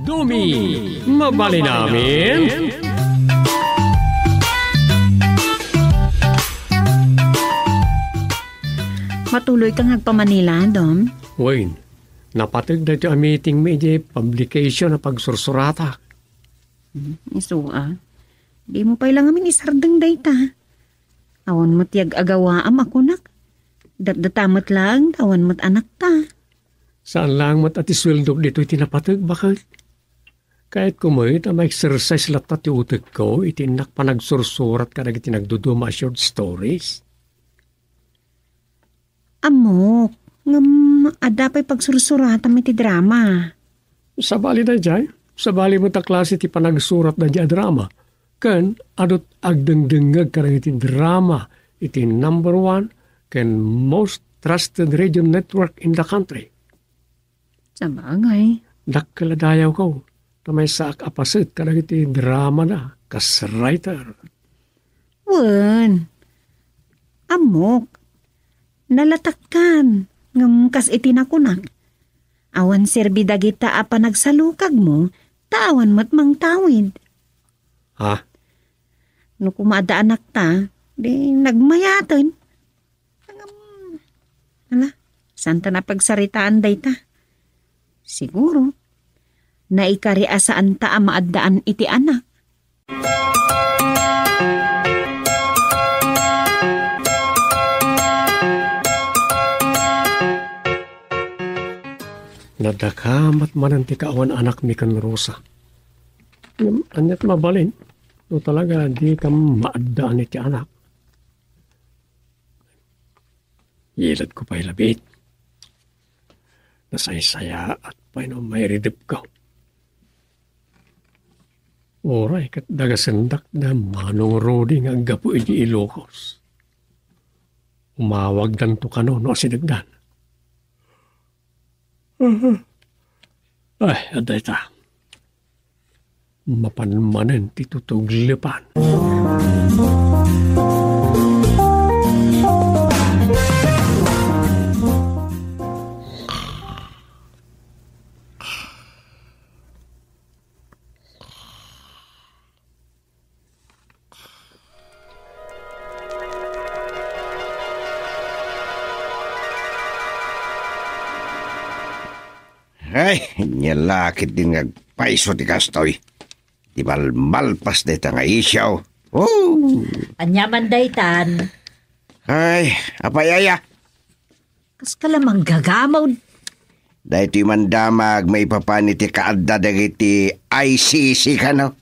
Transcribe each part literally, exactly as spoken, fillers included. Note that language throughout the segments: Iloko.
Dumi, mabalin amin? Matuloy ka nga agpamanila, Dom? Wen, napateg daytoy a meeting mi idiay publication a pagsursuratak. Hmm, isu a. Dimo pay la ngamin isardeng dayta. Awan met ti ag-agawaam a kunak. Datdata met laeng ta awan met anakta. Saan laeng met a ti sueldok ditoy ti napateg, baket? Kayatko met a ma-exercise latta ti utekko iti innak panagsursurat kadagiti nagduduma a short stories. Ammok, ngem adda pay pagsursuratam iti drama. Sabali daydiay, sabali met a klase ti panagsurat daydiay a drama. Ken adu ti agdengdengngeg kadagiti drama iti number one ken most trusted radio network in the country. Sabagay. Dakkel a dayawko, ta maysaak a paset kadagiti dramada kas writer. Wen, ammok, nalatakkan, ngem kas iti nakunak, awan serbi dagita a panagsalukagmo, ta awan met mangtawid. Ha? No koma adda anakta, di nagmayaten. Ngem, ala, saanta napagsaritaan dayta. Siguro, naikari a saanta a maaddaan iti anak. Nadakamat manen ti kaawan anakmi ken Rosa. Ngem, aniat mabalin no talaga dika maaddaan iti anak? Iladko pay labiit. Nasaysayaat pay no mairidepko. Uray ket dagasendak da Manong Rudy nga aggapu iti Ilocos. Umawagdanto kano no asidegdan. Ay, adda ita. Mapan manen ti tutuglepan. Ay, ania la ketdin nga agpayso ti kastoy. Ti malmalpas dayta nga isyu. Oh! Ania man daytan? Ay, apay aya? Kaska la manggagamon. Daytoy man damag maipapan iti kaadda dagiti I C C kano.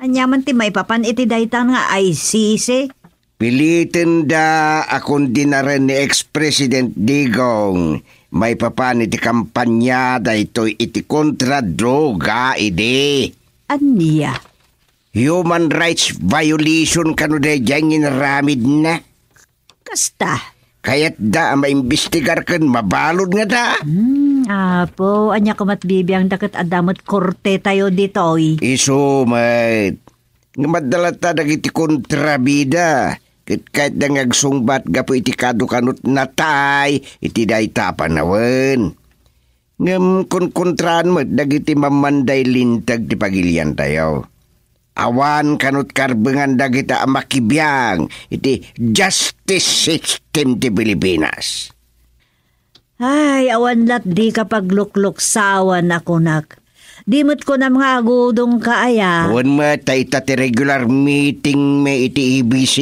Ania man ti maipapan iti daytan nga I C C? Pilitenda a kondenaren ni ex-President Digong maipapan iti kampanya daytoy iti kontra droga idi. Ania? Human rights violation kano daydiay nga inaramidna. Kasta. Kayatda a maimbestigar ken mabalud ngata. Hmm, Apo, ania koma ti bibiangda ket adda met kortetayo ditoy? Isu met. Ngem adda latta dagiti kontrabida ket kayatda nga agsungbat gapu iti kado kano ti natay iti dayta a panawen. Ngem konkontraan met dagiti mammanday linteg ti pagiliantayo. Awan kano ti karbengan dagita a makibiang iti justice system ti Pilipinas. Ay, awan lat dika paglukluksawan a kunak. Di met kunam nga agudongka aya. Wen met, ta ita ti regular meeting mi iti A B C.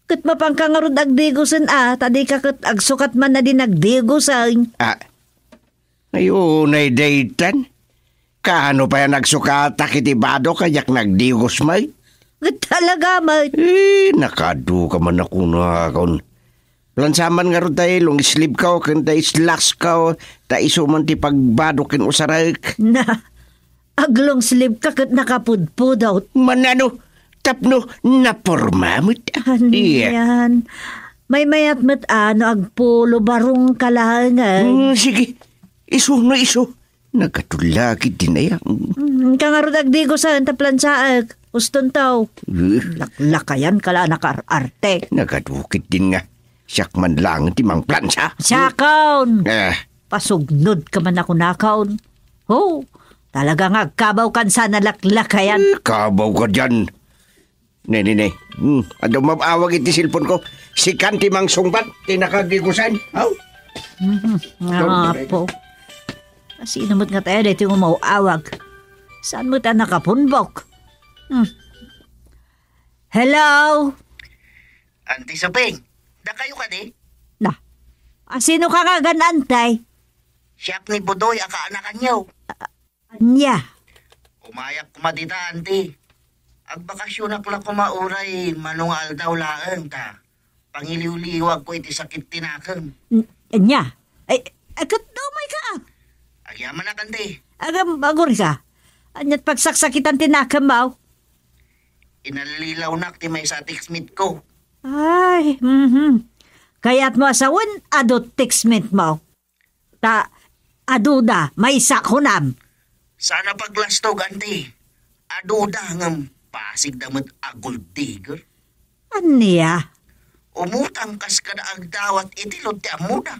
Ket mapanka ngarud agdigosen a, ta dika ket agsukat man a di nagdigosen. Ah, ay, unay daytan. Kaano pay a nagsukatak iti badok a diak nagdigos met? Ket talaga met. Eh, nakaduka man a kunakon. Plansa man ngarud tay long sleeve ko ken tay slacks ko, ta isu man ti pagbadok ken usarek. Na, ag-long sleeve ka ket nakapudpudot. Manano? Tapno naporma met. Ania? Maymayat met a no agpolo barong ka laengen. Hmm, sige. Isu no isu. Nagkatulakid din aya. Hmm, ka ngarud agdigosen ta plansaek. Uston taw. Eh. Laklakayan ka la a nakaar-arte. Nagadukit din nga. Siak man lang ti mangplansa. Siakon! Eh. Pasugnod ka man a kunakon. Ho, Talaga nga agkabaw kan sana laklakayan. Eh, kabaw ka diyan. Ne, ne, ne. Hmm, adu mab-awag iti cellphone ko. Sikan ti mangsungbat, ti nakagigusan. Aw. Mhm. Apo. Sino met nga tayo dito nga mauawag? Saan mo tayo nakapunbok? Hmm. Hello? Auntie Suping, dakayo kadi? Na, asino ka nga gan-antay? Siak ni Budoy a kaanakanyo. Ania? Umayak koma dita, Auntie. Agbakasyonak la koma uray mano nga aldaw laeng ta pangiliwliwag ko iti sakit ti nakem. N-, ania? Ay, ay, ket umay ka, ah. Agyamanak, Auntie. Agam, agor ka. Aniat pagsaksakitan ti nakem, maw? Inallilawnak ti maysa a textmate ko. Ay, mhm. Kayat mo a sawen, adu textmate mo. Ta, aduda, maysa kunam. Sana paglastog, Auntie. Aduda ngem pasigda met a gold digger. Ania? Umutang kas kada agdawat iti lote a muda.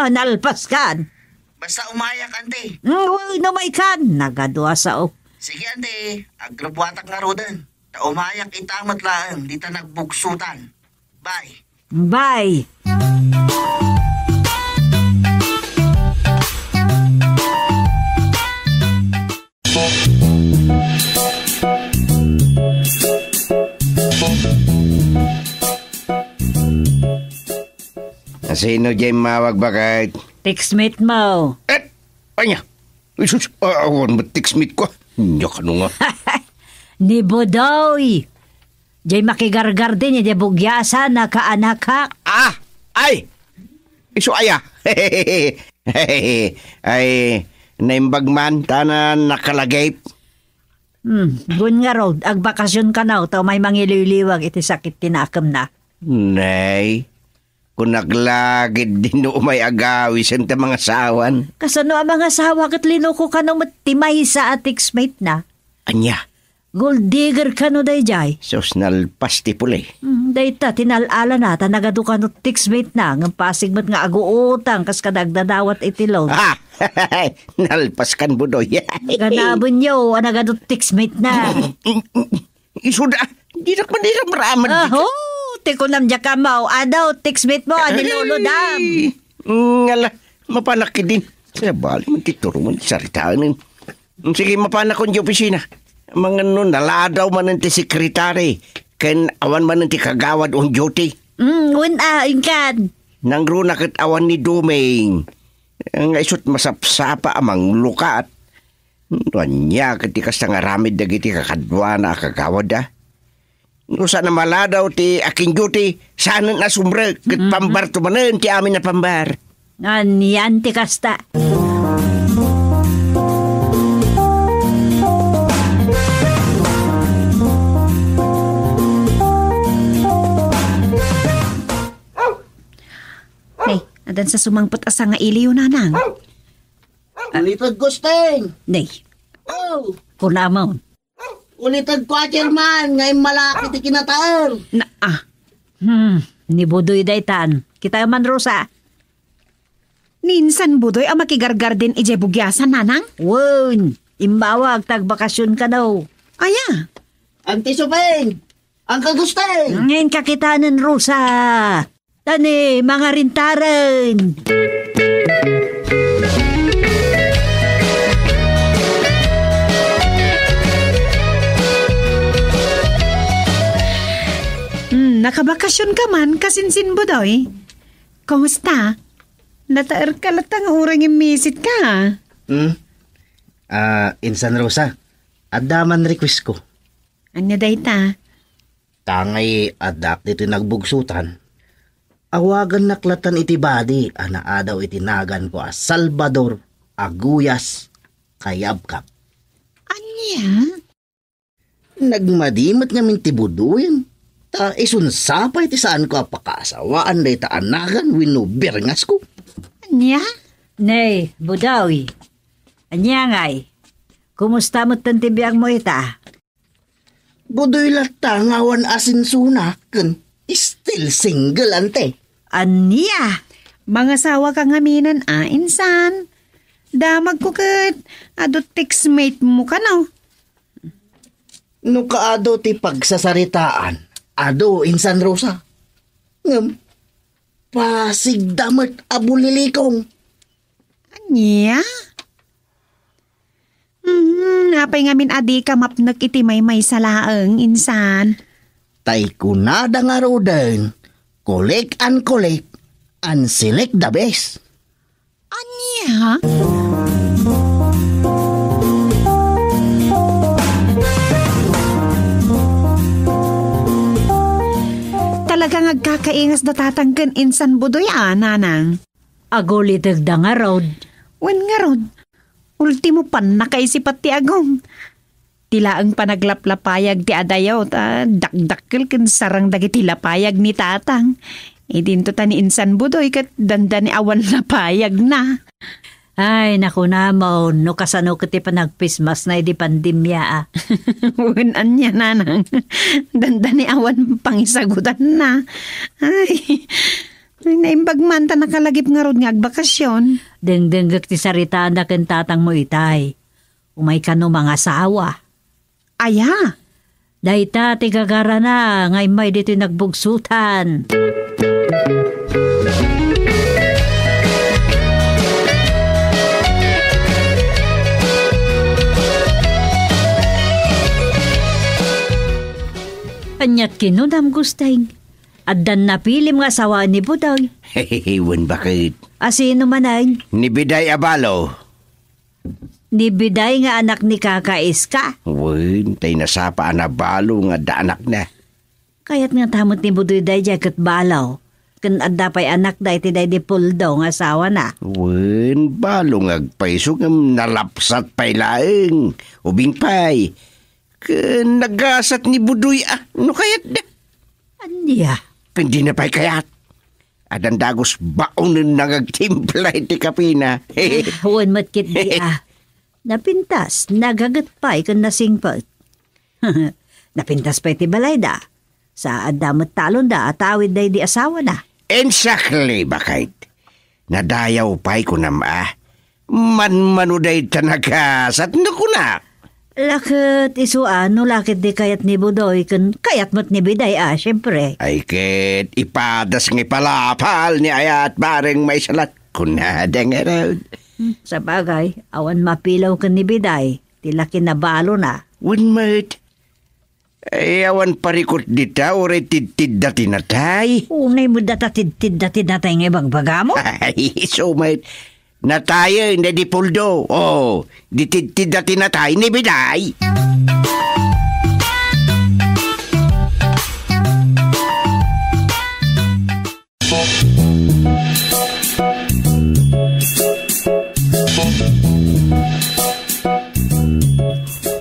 Nalpas kan. Basta umayak, Auntie. Mm, uy, no may kan. Nagadu a sao. Sige, Auntie. Agrubuatak ngaruden. Ta umayak ita met laeng dita nagbugsutan. Bye. Bye. Asino diay mawag, baket? Textmate mo. Eh, ania? Jesus, a-, awan met textmate ko. Ania kano nga? Ni Budoy. Diay makigargardin idiay bugiasan a kaanakak. Ah! Ay! Isu aya? Ay, naimbag man, ta na-, nakalagip. Hmm, gun ngarud, agbakasyon kano, ta umay mangiliwliwag iti sakit ti nakemna. Nay, kunak la ketdi no umay agawisen ta mangasawan. Kasano a mangasawa ket linuko kano met ti maysa a textmate na? Ania? Gold digger kano daydiay? Sus, nalpas ti puli. Hmm, dayta, tinal-alana, ta nagadu kano textmate na, ngem pasig met nga aguutang, kas kada agdadawat iti loan. Ah! Nalpas kan, Budoy. Ganabenyo, a nagadu textmate na. Isuda, dinak man iramraman. Aho, ti kunam diak ammo, adu, textmate mo, a nilulodam. Ay, ngala, mapanak din. Sabali man ti turo mo, saritaen. Sige, mapanakon ti opisina. Mangano naladaw manen ti sekretary, ken awan manen ti kagawad on duty. Mm, wen a, inkan. Nangruna ket awan ni Duming. Nga isut masapsapa a manglukat. No ania ket ti kasta nga aramid dagiti kakaduana a kagawadda? No saan a maladaw ti akin duty, saanen a sumrek, ket pambarto manen ti amin a pambar. Anian ti kasta? Hey, adan sa sumangpet a sangailiw, Nanang. Ulitek, Gusteng! Nay. Oh! Kunamon. Ulitek ko a chairman, nga immalak iti kinataer. Na, ah. Hmm, ni Budoy daytan. Kita man, Rosa. Ninsan Budoy a makigargardin idiay bugiasan, Nanang? Wen, immawag ta agbakasyon kano. Aya? Auntie Suping, Uncle Gusteng! Ngayon kakitanen, Rosa. Tani, mangarintaren. Hmm, nakabakasyon ka man, kasinsin Budoy? Kumusta? Nataer ka latta nga uray immisit ka. Hmm? Ah, insan Rosa, adda man request ko. Ania dayta? Ta ngay addak ditoy nagbugsutan, awagannak latan iti badi a naadaw iti naganko a Salvador Aguyas Kayabkab. Ania? Nagmadi met ngamin ti Budoyen, ta isunsa pay ti saanko a pakaasawaan dayta a nagan wenno birngasko. Ania? Nay, Budoy. Ania ngay? Kumusta metten ti biagmo ita? Budoy latta nga awan asensona ken still single, ante. Ania? Mangasawa ka ngaminen a, insan. Damagko ket adu textmate mo kano. No kaadu ti pagsasaritaan, adu insan Rosa. Ngem, pasigda met a bulilikong. Ania? Hmm, apay ngamin a dika mapnek iti maymaysa laeng, insan? Tay kunada ngaruden, kulik and kulik, and select the best. Ania? Talaga nga agkakaingas da tatang ken insan Budoy a, nanang. Agulitegda ngarud. Wen ngarud, ultimo pannakaisipat ti agong. Ti laeng panaglaplapayag ti adayo ta dakdakkel ken sarang dagiti lapayag ni tatang. Idinto ta ni insan Budoy ket dandani awan lapayagna. Ay, nakunamon, no kasano ket ti panagpismasna idi pandemia, a. Wen ania, nanang. Dandani awan pangisagudanna. Ay, ay, naimbag man ta nakalagip ngarud nga agbakasyon. Dengdengngek ti saritana ken tatangmo itay. Umay kano mangasawa. Aya? Dayta ti gagarana nga immay ditoy nagbugsutan. Aniat kinunam, Gusteng? Addan napilim nga asawaen ni Budoy? Wen, baket. A sino manen? Ni Biday a balo. Ni Biday nga anak ni Kaka Iska? Wen, tay nasapa a nabalo nga adda anakna. Kayat ngata met ni Budoy daydiay ket balo. Ken adda pay anakda iti daydi Puldo nga asawana. Wen, balo nga agpayso ngem nalapsat pay laeng. Ubing pay. Ken nagasat ni Budoy a, no kayatda. Ania? Ken dina pay kayat. Addan dagus baonenna nga agtimpla iti kapina. Ah, wen met ketdi a. Napintas, nagaget pay ken nasingpet. Napintas pay ti balayda. Sa adda met talonda a tawid daydi asawana. Exactly, baket. Nadayaw pay kunam a. Manmano dayta nagasat no kuna. La ket isu a, no la ketdi kayat ni Budoy ken kayat met ni Biday a, siempre. Ay ket, ipadas nga ipalapal ni ayat bareng maisalat. Kunada ngarud. Hmm, sabagay, awan mapilaw ken ni Biday, ti laki nabalona. Wen met. Ay, awan parikot dita, uray tidtidda ti natay. Unay met data tidtidda ti natay nga ibagbagamo? Ay, isu met. Natayen daydi Puldo. O, di tidtidda ti natay ni Biday.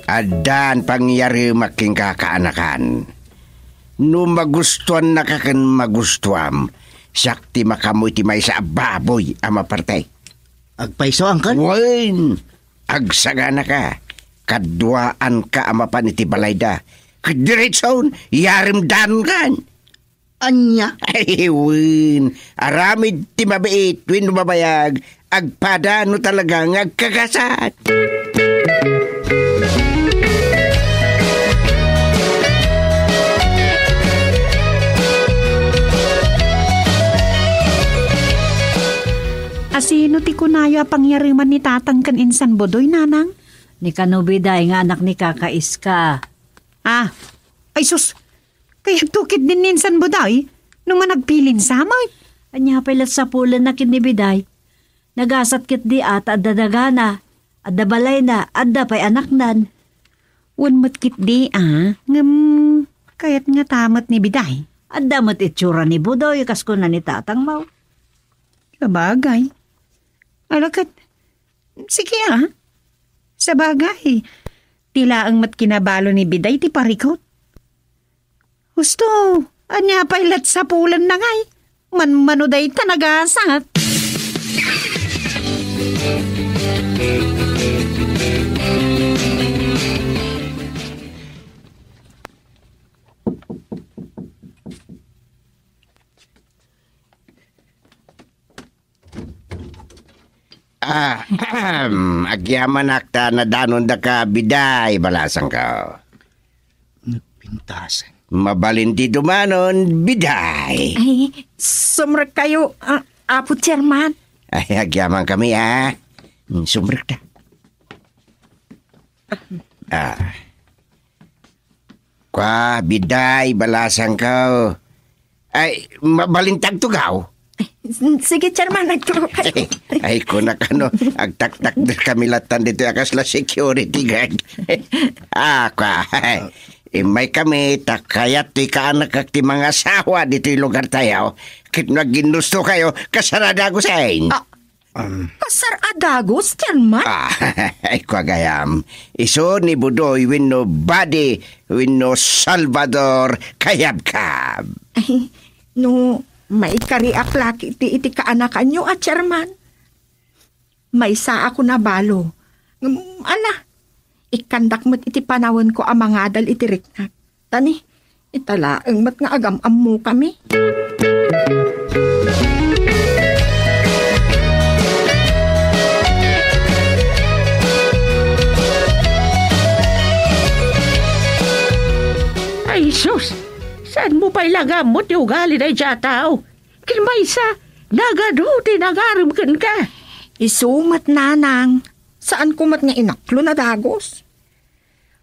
Addan pangyaremak kenka, kaanakan. No magustuannaka ken magustuam, siak ti makaammo iti maysa a baboy a maparte. Agpayso, angkel? Wen, agsaganaka. Kaduaanka a mapan iti balayda. Ket diretson, yarem danonkan. Ania? Ay, wen. Aramid ti mabiit wenno mabayag, agpada no talaga nga agkagasat. A sino ti kunayo a pangyareman ni Tatang ken insan Budoy, Nanang? Ni Kanubiday nga anak ni Kaka Iska. Ah, ay sus! Kayatto ketdin ni insan Budoy, no managpilin sa met. Ania pay la sapulenna ken ni Biday? Nagasat ketdi a ta adda dagana, adda balayna, adda pay anaknan. Wen met ketdi a, ngem kayat ngata met ni Biday. Adda met itsura ni Budoy, kas kuna ni Tatangmo. Sabagay. Ala ket, sige a. Sabagay, ti laeng met kinabalo ni Biday ti parikot. Husto, ania pay la sapulenna ngay? Manmano dayta nagasat. Ah, agyamanak ta nadanondaka, Biday, balasangko. Nagpintasan. Mabalin ti dumanon, Biday. Ay, sumrekkayo, ah, Apo Chairman. Ay, agyamankami, ha? Hmm, sumrekta. Ah. Kua, Biday, balasangko. Ay, mabalin ti agtugaw? Sige, Chairman, agturo kayo. Ay, kunak ano, agtaktakder kami latan ditoy a kasla security guard. Ah, kua. Immay kami, ta kayat ti kaanakak ti mangasawa ditoy lugar tayo. Ket no agginusto kayo, kasarada, Gusen. Ah, Um, Kasar a dagus, Chairman? Ah, ay, kua gayam. Isu ni Budoy wenno Badi wenno Salvador Kayabkab. Ay, no, maikariak laki ti iti kaanakanyo a Chairman. Maysa a kuna balo. Ngem, ala, ikkandak met iti panawenko a mangadal iti riknak. Tani, ita laeng met nga agam-ammokami. Ay, sus! Saanmo pay la nga ammo ti ugali daydiay a tao? Ken maysa, nagadu ti nangarem kenka. Isu met, Nanang. Saanko met nga inaklon a dagus.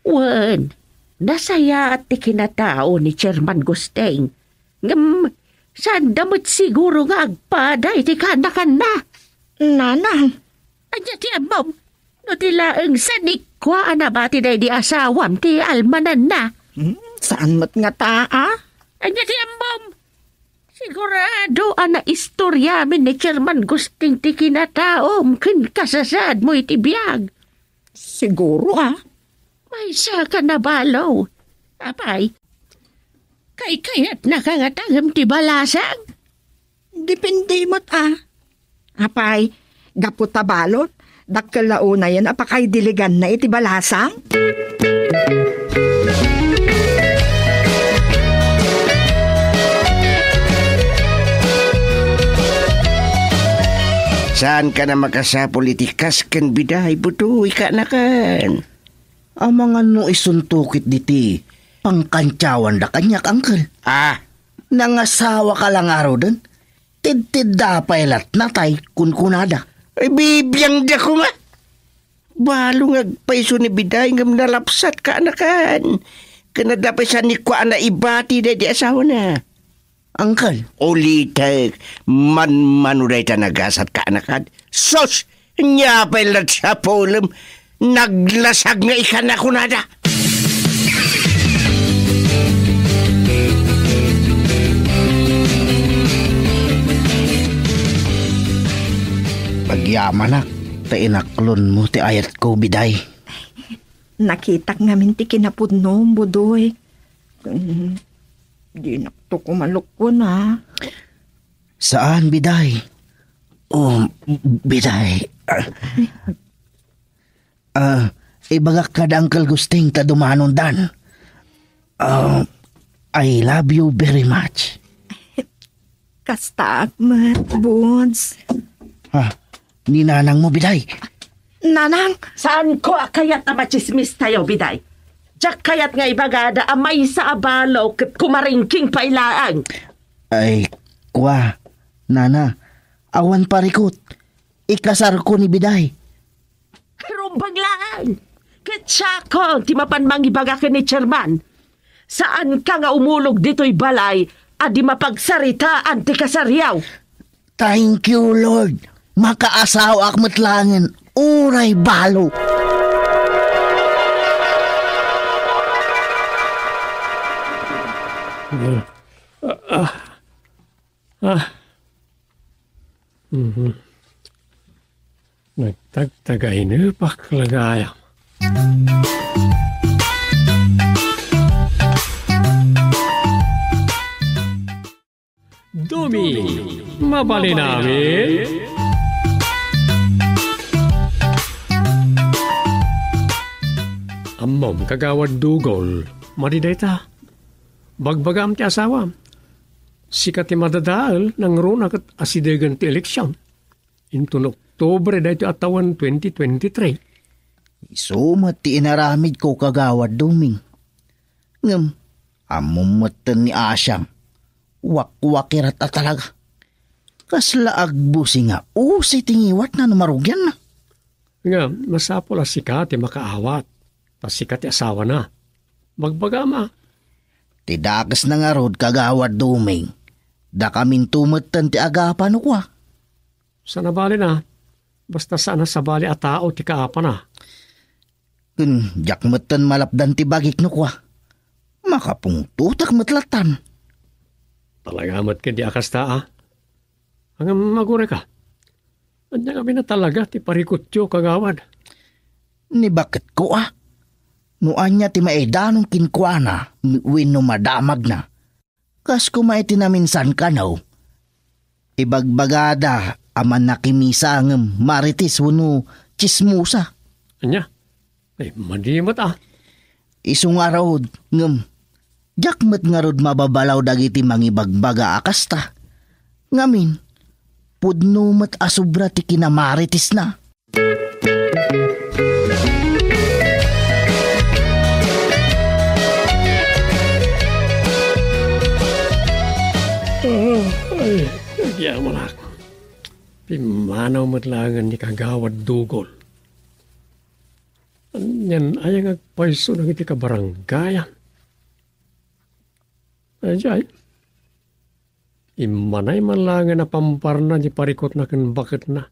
Wen, nasayaat ti kinatao ni Chairman Gusting. Ngem, saanda met siguro nga agpada iti kaanakanna. Nanang. Ania ti ammom? No di laeng sanikua a nabati daydi asawam ti almananna. Hmm, saan met ngata, a? Ania ti ammom? Sigurado a naistoryamin ni Chairman Gusting ti kinataom ken kasasaadmo iti biag. Siguro, a? Maysa ka nabalo. Apay, kaykayatnaka nga tangem ti balasang? Depende met, a. Apay, gapu ta balon, dakkel la unayen a pakaidiliganna iti balasang? Saan ka na makasapul iti kas ken Biday, Budoy, kaanakan? Amangan no isunto ket diti pangkantiawanda kaniak, Angkel. Ah. Nangasawaka la ngaruden? Tidtidda pay latna tay kunkunada. Ay, bibiangda koma. Balo nga agpayso ni Biday ngem nalapsat, kaanakan. Ken adda pay sanikua a naibati daydi asawana. Angkel. Ulitek, manmano dayta nagasat, kaanakan. Sus! Nia pay la ti sapulem, naglasag nga ikana kunada. Agyamanak, ta inaklonmo ti ayatko, Biday. Nakitak ngamin ti kinapudnom, Budoy. Hmm, dinakto ko malukwan, a. Saan, Biday? O, Biday. Ah, ibagak kada Uncle Gusting ta dumanondan. Ah, I love you very much. Kastaak met, Buds. Ah, ni nanangmo, Biday. Nanang! Saanko a kayat a matsismis tayo, Biday. Diak kayat nga ibagada a maysa a balo ket kumaringking pay laeng. Ay, kua, Nana, awan parikut. Ikasarko ni Biday. Rumbeng laeng! Ket siakon ti mapan mangibaga ken ni Chairman. Saanka nga umulog ditoy balay a di mapagsaritaan ti kasaryo. Thank you, Lord. Makaasawaak met laengen uray balo. Ah. Mhm. Nagtagtagaynepak la gayam. Dumi, mabalin amin? Ammom, Kagawad Dugol, madi dayta. Bagbagam ti asawam. Sika ti madadael, nangruna ket asidegen ti eleksion. Inton Oktubre daytoy a tawen twenty twenty-three. Isu met ti inaramidko, Kagawad Doming. Ngem, ammom metten ni Asiang, wakwakirat a talaga. Kasla agbusi nga usi ti ngiwatna no marugianna. Ngem, masapul a sika ti makaawat, ta sika ti asawana. Bagbagam a. Ti dakesna ngarud, Kagawad Doming, dakaminto metten ti agapa no kua. Saan a balin a, basta saan a sabali a tao ti kaapana. Ken diak metten malapdan ti bagik no kua. Makapungtotak met lattan. Talaga met ketdi a kasta a. Ngem agurayka. Ania ngamin a talaga ti parikutyo, Kagawad? Ni baketko a. No ania ti maidanon kenkuana wenno madamagna. Kas koma iti naminsan kano, ibagbagada a mannakimisa ngem marites wenno tsismosa. Ania? Ay, madi met a. Isu ngarud, ngem, diak met ngarud mababalaw dagiti mangibagbaga a kasta. Ngamin, pudno met a sobra ti kinamaritesna. Ah, ay, agyamanak. Pimmanaw met laengen ni Kagawad Dugol. Anian aya nga agpayso dagiti kabaranggayan? Ay, ay. Immanay man laengen a pamparna ti parikutna ken baketna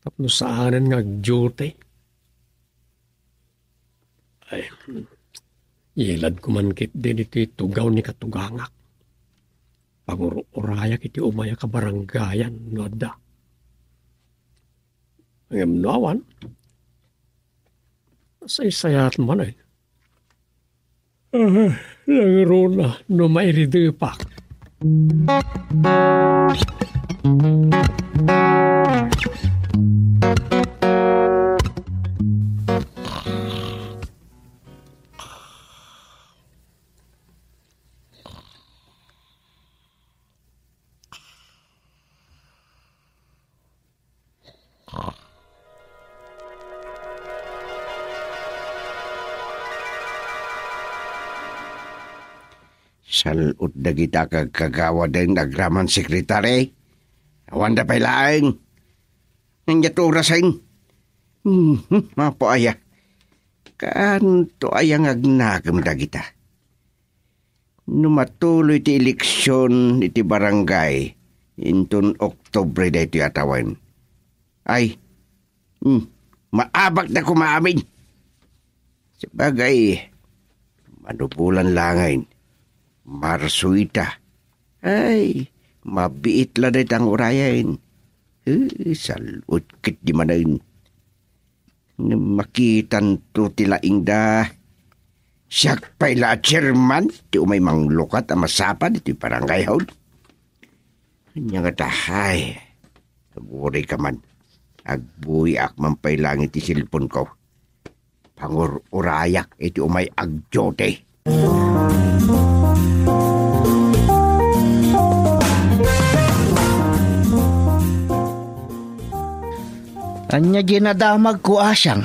tapno saanen nga agdiute. Ay, iladko man ketdi ditoy tugaw ni katugangak. Pangur-urayak iti umay a kabaranggayan no adda. Ngem no awan, nasaysayaat man, ay. Ah, nangruna no mairidepak. Sal-od dagita kagkagawaden agraman sekretari. Awanda pay laeng. Ania ti orasen? Mhm, mapo aya. Kaanto aya nga agnakem dagita? No matuloy ti eleksion iti barangay inton Oktubre daytoy a tawen, ay, hmm, maabakda koma amin. Sabagay, mano bulan laengen, Marso ita. Ay, mabiit la dayta nga urayen. Eh, sal-od ketdi manen. Ngem makitanto ti laingda. Siak pay la a chairman ti umay manglukat a masapa ditoy barangay hall. Ania ngata, ay, agurayka man. Agbuyak man pay laeng iti cellphone ko. Pangur-urayak iti umay agdiute. Ania diay nadamagko, Asiang?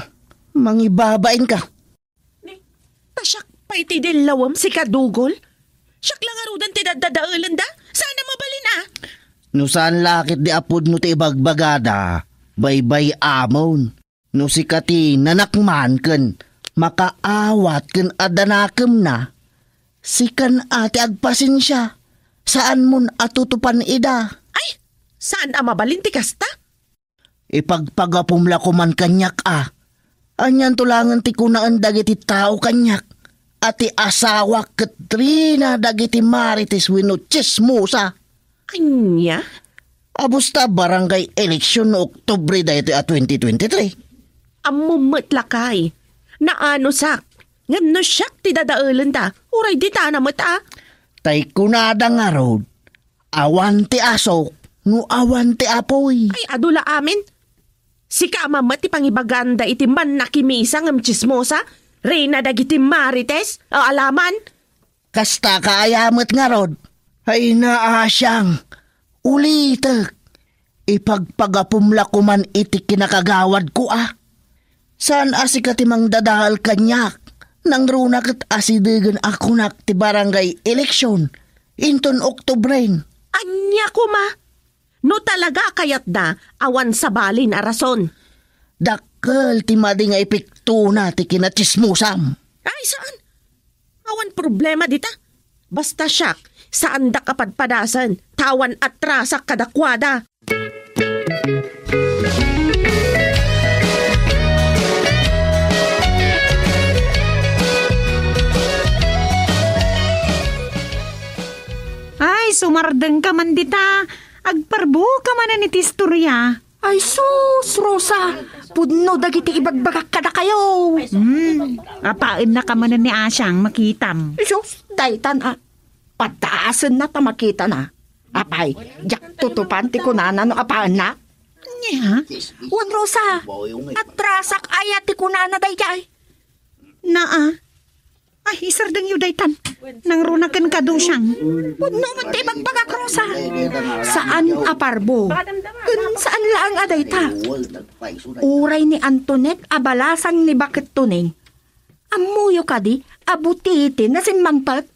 Mangibabainka. Ni, ta siak pay ti dillawem, sika Dugol? Siak la ngaruden ti daddadaelenda? Saan a mabalin a? No saan la ketdi a pudno ti ibagbagada, baybay-amon. No sika ti nanakman ken makaawat ken adda nakemna, sikan a ti agpasensia, saanmon a tutupan ida. Ay, saan a mabalin ti kasta? Ipagpagapom la koman kaniak a. Anianto laengen ti kunaen dagiti tao kaniak a ti asawak ket reyna dagiti marites wenno tsismosa? Ania? Abusta barangay election no Oktubre daytoy a twenty twenty-three. Ammom met lakay. Naanusak. Ngem no siak ti dadaelenda, uray ditana met a. Tay kunada ngarud, awan ti asok no awan ti apuy. Ay, adu la amin. Sika a mammet ti pangibaganda iti mannakimisa ngem tsismosa, reyna dagiti marites, o alaman. Kasta ka aya met ngarud? Ay, naasiang, ulitek. Ipagpagapom la koman iti kinakagawadko a. Saan a sika ti mangdadael kaniak, nangruna ket asidegen a kunak ti barangay election inton Oktobren. Ania koma? No talaga a kayatda, awan sabalin a rason. Dakkel ti madi nga epektona ti kinatsismosam. Ay, saan? Awan problema dita. Basta siak, saandak a padpadasen, ta awan atrasak kadakuada. Ay, sumardeng ka man dita. Agparbo ka manen iti istoria. Ay sus, Rosa, pudno dagiti ibagbagak kadakayo. Hmm, apaenna ka manen ni Asiang makitam. Sus, daytan a. Padasenna ta makitana. Apay, diak tutupan ti kunana no apaenna? Nia? Wen, Rosa, atrasak aya ti kunana daydiay? Naa. Ay, isardengyo daytan. Nangruna ken ka, Dosiang. Pudno met ti ibagbagak, Rosa. Saan a parbo. Ken saan laeng a dayta. Uray ni Antoinette a balasang ni Baket Tuning. Ammoyo kadi a butiti na simmangpet?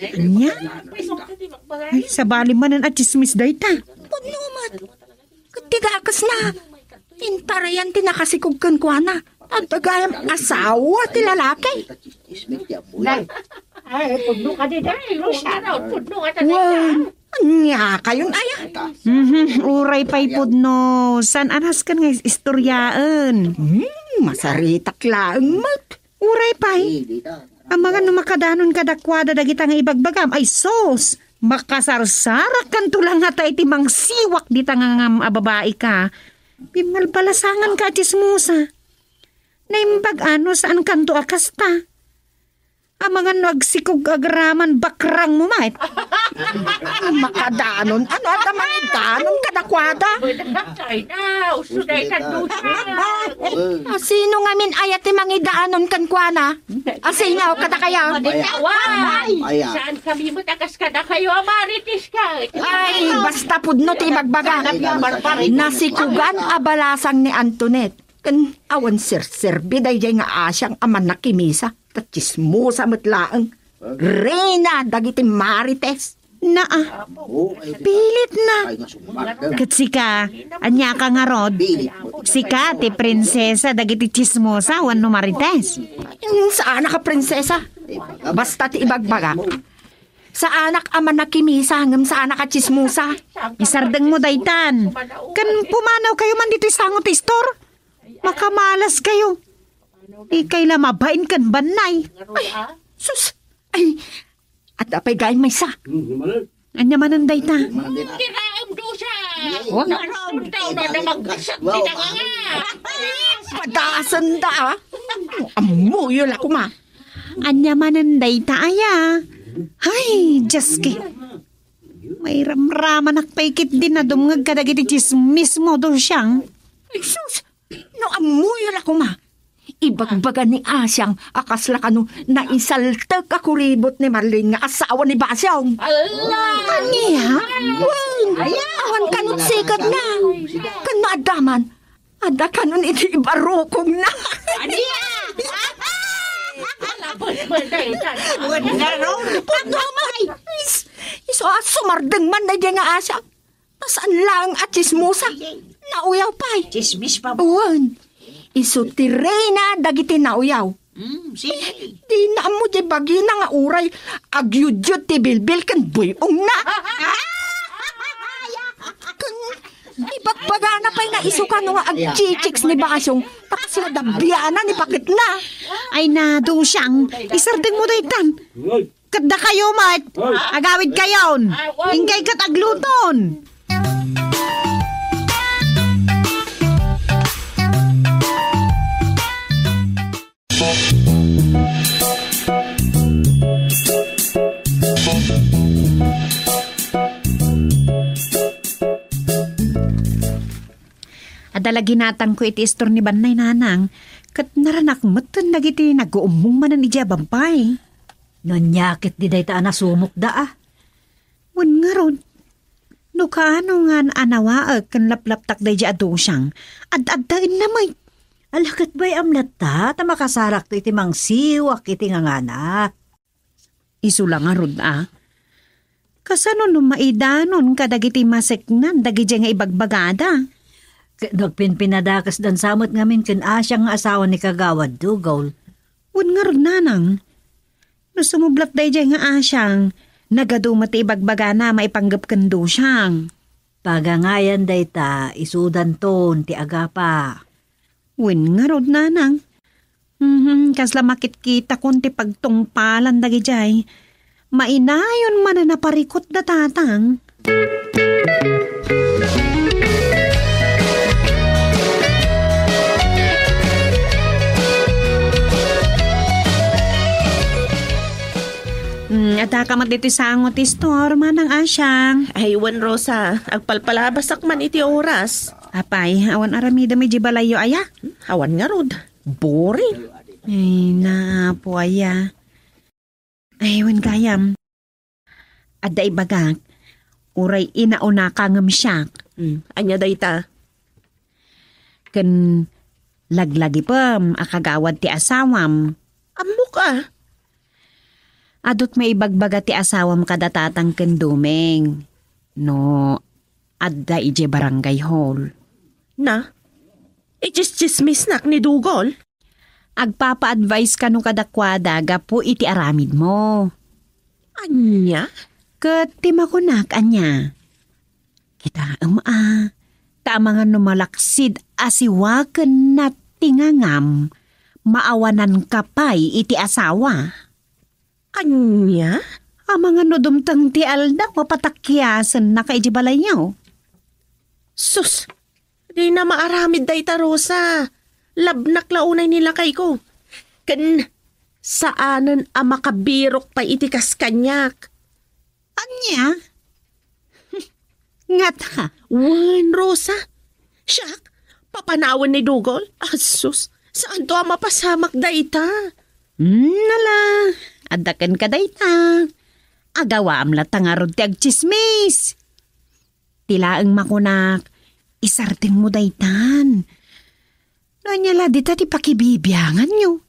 Ania? Ay, sabali manen a tsismis dayta. Pudno met. Ket ti dakesna, intarayan ti nakasikog kenkuana. Adda gayam asawa ti lalaki. Nay, ay, pudno kadi, day. Pudno ka, day. Wen, ania kayon aya? Mhm, uray pay pudno. Saan a nasken nga istoryaen? Hmm, masaritak laeng met. Uray pay. Amangan no makadanon kadakuada dagita nga ibagbagam. Ay sus! Makasarsarakanto la ngata iti mangsiwak dita nga ngam a babai ka. Pimmalbalasangan ka a tsismosa. Naimbag a no saan kanto a kasta. Amangan no agsikog agraman bakrang mo met. Makadanon, ano adda mangidanon kadakuada? Ay na, uso na itan dusa. A, sino ngamin aya ti mangidanon kenkuana? A, sino kadakayo? Ay, saan kami met a kas kadakayo a marites ka? Ay, basta pudno ti ibagbaga. Nasikugan a balasang ni Antoinette. Ken awan serserbi daydiay nga Asiang a mannakimisa, ta tsismosa met laeng. Reyna dagiti marites. Naa, pilitna. Ket sika, ania ka ngarud? Sika ti prinsesa dagiti tsismosa wenno marites? Saanak a prinsesa. Basta ti ibagbagak. Saanak a mannakimisa ngem saanak a tsismosa. Isardengmo daytan. Ken pumanawkayo man ditoy sango ti istor. Makamalas kayo. Ikay la mabain ken bannay. Ay, sus! Ay, adda pay gayam maysa. Ania manen dayta? Tiraem dusa. Wa nga. Nasundaw na na magkasat ti danga. Padasen da, ah. Ammoyo la koma. Ania manen dayta aya? Ay, Diyos ki. Mairamramanak pay ketdi a dumngeg kadagiti tsismis mo, Dosiang. Ay, sus! No ammoyo la koma, ibagbaga ni Asiang a kasla kano naisaltek a kuribot ni Marlene nga asawa ni Basiong. Ania? Wen, awan kano siketna. Ken no adda man, adda kanon iti ibarukongna. Ania? Pudno, may. Is-, isu a sumardeng man daydiay nga Asiang. Ta saan laeng a tsismosa. Nauyaw pay. Tsismis pa. Wen. Isu ti reyna dagiti nauyaw. Mm, sige. Dina ammo ti bagina nga uray agyudyod ti bilbil ken buy-ongna. Ken ibagbagana pay nga isu kano nga agchichicks ni Basiong, ta kasla dabiana ni baketna. Ay na, Dosiang, isardengmo daytan. Ket dakayo met, agawidkayon. Inkay ket agluton. Adda la ginatangko iti istor ni Bannay, Nanang, ket naranak metten dagiti naguummong manen idiay a babbay. No ania ketdi dayta a nasumokda a? Wen ngarud, No kaano ngan a nawaek ken laplaptak daydiay a Dusiang, ad-addaenna met. Ala, ket bay-am latta ta makasarakto iti mangsiwak iti ngangana. Isu la ngarud a. Kasano no maidanon kadagiti maseknan dagidiay nga ibagbagada? Ket no agpinpinadakesdan sa met ngamin ken Asiang nga asawa ni Kagawad Dugol. Wen ngarud, nanang. No sumublat daydiay nga Asiang, nagadu met ti ibagbagana maipanggep ken Dusiang. Pagangayan dayta, isudanton ti agapa. Wen ngarud, nanang. Mhm, kasla makitkitakon ti pagtungpalan dagidiay. Mainayon manen a parikut da tatang. Mm, adda ka met ditoy sango ti store, Manang Asiang. Ay, wen, Rosa. Agpalpalabasak man iti oras. Apay, awan aramidem iti balayyo aya? Awan ngarud. Boring. Ay, naapo aya. Ay, wen gayam. Adda ibagak, uray inaunaka ngem siak. Hmm, ania dayta? Ken laglagipem a kagawad ti asawam. Ammok a. Adut maibagbaga ti asawam kada tatang ken Doming. No, adda idiay barangay hall. Na? Itsistsismisnak ni Dugol? Agpapa-advise kano kadakuada gapu iti aramidmo. Ania? Ket ti makunak, ania? Kitaem a, ta amangan no malaksid a siwakenna ti ngangam, maawananka pay iti asawa. Ania? Amangan no dumteng ti aldaw a patakkiasennaka iti balayyo. Sus, dina maaramid dayta, Rosa. Labnak la unay ni lakayko. Ken saanen a makabirok pay iti kas kaniak. Ania? Ngata? Wen, Rosa. Siak, papanawen ni Dugol. Asus, saanto a mapasamak dayta? Hmm, nala, adda kenka dayta. Agawaam latta ngarud ti agtsismis. Ti laeng makunak, isardengmo daytan. No ania la dita ti pakibibianganyo?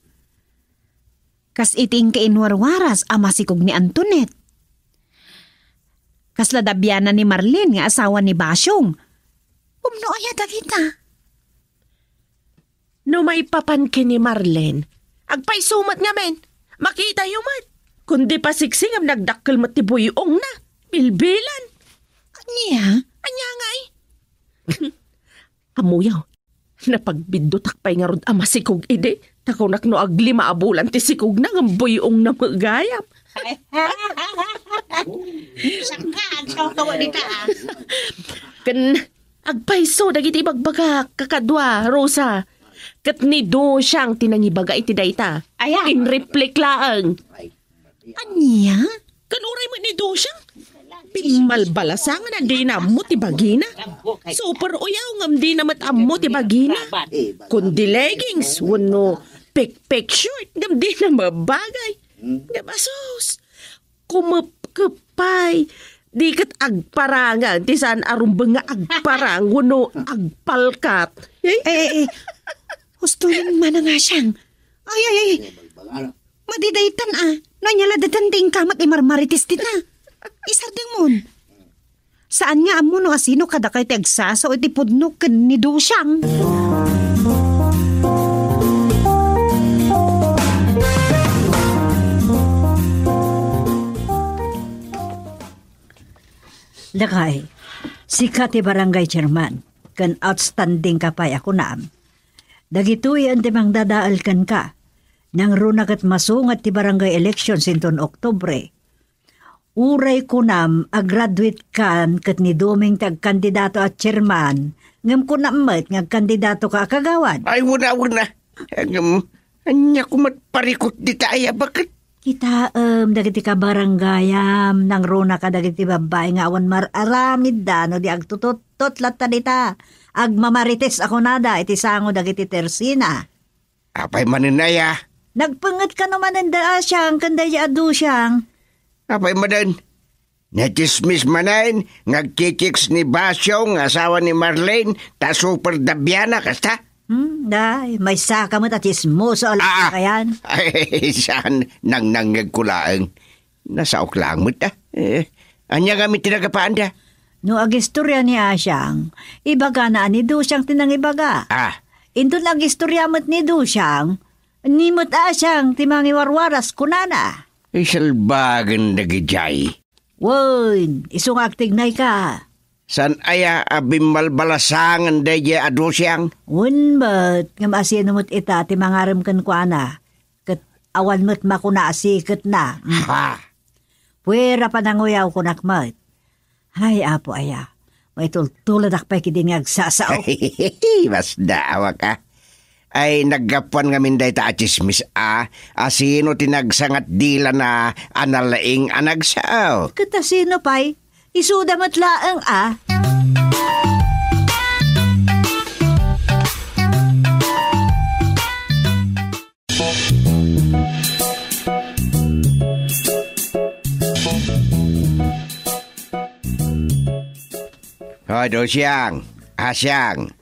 Kas iti inka inwarwaras a masikog ni Antoinette. Kasla dabianan ni Marlene nga asawa ni Basyong. Umno aya dagita? No maipapan ken ni Marlene, agpayso met ngamin. Makitayo met. Kundi pasiksingem nagdakkel met ti buy-ongna. Bilbilan. Ania? Ania ngay? Ammoyo, napagbiddutak pay ngarud a masikog idi, ta kunak no aglima a bulan ti sikogna ngem buy-ongna met gayam. Saka, saka, dita, ah. Ken agpayso dagiti ibagbagak, kakadua, Rosa. Ket ni Dusiang ti nangibaga iti dayta. Aya. In replik laeng. Ania? Ken uray met ni Dusiang, pimmalbalasangan a dina ammo ti bagina. Super uyaw ngem dina met ammo ti bagina. Kundi leggings wenno pekpek short ngem dina mabagay. Ngem asus, kumepkep pay. Di ket agparangan ti saan a rumbeng nga agparang wenno agpalkat. Eh? Eh, eh, eh. Husto yun, Manang Asiang. Ay, ay, ay. Madidaytan a. No ania la daytan ti inka met imarmarites dita. Isardengmon. Saan nga ammo no asino kadakayo ti agsasao iti pudno ken ni Dusiang. Lakay, sika ti barangay chairman, ken outstanding ka pay a kunam. Dagitoyen ti mangdadael kenka. Nangruna ket masunget ti barangay election inton Oktubre. Uray kunam a graduate kan ket ni Doming ti agkandidato a chairman, ngem kunam met nga agkandidato ka a kagawad. Ay, wala, wala. Ngem, ania koma ti parikut dita aya baket? Kitaem dagiti kabarangayam, nangruna kadagiti babbai nga awan mar-aramidda no di agtututtot latta dita. Agmamarites a kunada iti sango dagiti tersina. Apay manen aya? Nagpenget kano manen da a siang ken daydi a Dusiang. Apay manen? Natsismis manen nga agkikicks ni Basyo nga asawa ni Marlene ta super dabiana, kasta? Hmm, day, maysa ka met a tsismoso a Ah, ah. Lakayan. Ay, saan? Nangnangngegko laeng. Nasaok laeng met, ah. Eh, ania ngamin ti nagapaanda? No agistorya ni Asiang, ibagana a ni Dusiang ti nangibaga. Ah. Inton agistorya met ni Dusiang, ni met Asiang ti mangiwarwaras, kunana. Ay, salbagen dagidiay. Wen, isu nga agtignay ka. Saan aya a bimmalbalasangen daydiay a Dusiang? Wen met, ngem asino met ita ti mangarem kenkuana? Ket awan met makuna a siketna. Hmm. Ha? Puera pananguyaw kunak met. Ay, Apo aya, maitultuladak pay ketdi nga agsasao. Masdaawak, ah. Ay, naggapuan ngamin dayta a tsismis, ah. Asino ti nagsangat dilana a nalaing a nagsao? Ket asino pay? Isuda met laeng, ah. Hoy, Dusiang, Asiang,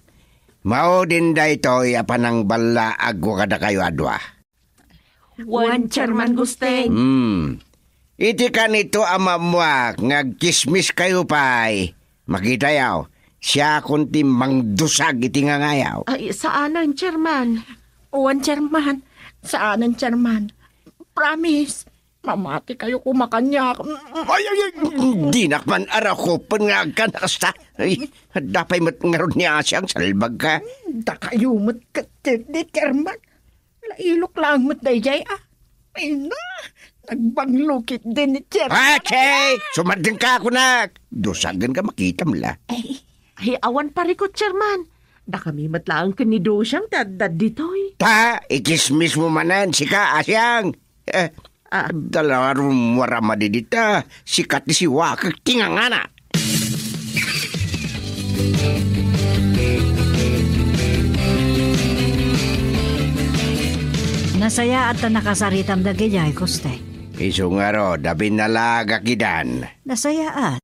maudin daytoy a panangballaagko kadakayo a dua. Wen, Chairman Gusting. Hmm. Iti kanito a maammuak nga agtsismiskayo pay, makitayo, siakon ti mangdusag iti ngangayaw. Ay, saanen, Chairman. Wen, Chairman. Saanen, Chairman. Promise. Mamatikayo koma kaniak. Ay, ay, ay, dinak man arakupen nga agkan kasta. Ay, adda pay met ngarud ni Asiang, salbag ka. Dakayo met ket ni Chairman. Nailok laeng met daydiay, ah. Ay na, nagbanglo ketdi ni Chairman. Achi! Sumardeng ka kunak. Dusagen ka, makitam la. Ay, ay, awan parikut, Chairman. Dakami met laeng ken ni Dusiang ti adda ditoy. Ta, itsismis mo manen, sika, Asiang. Eh, Ah. Dala rummuar a madidita, sika ti siwakek ti ngangana. Nasayaat ta nakasaritam dagidiay, Koste. Isu ngarud a binnalagak idan. Nasayaat.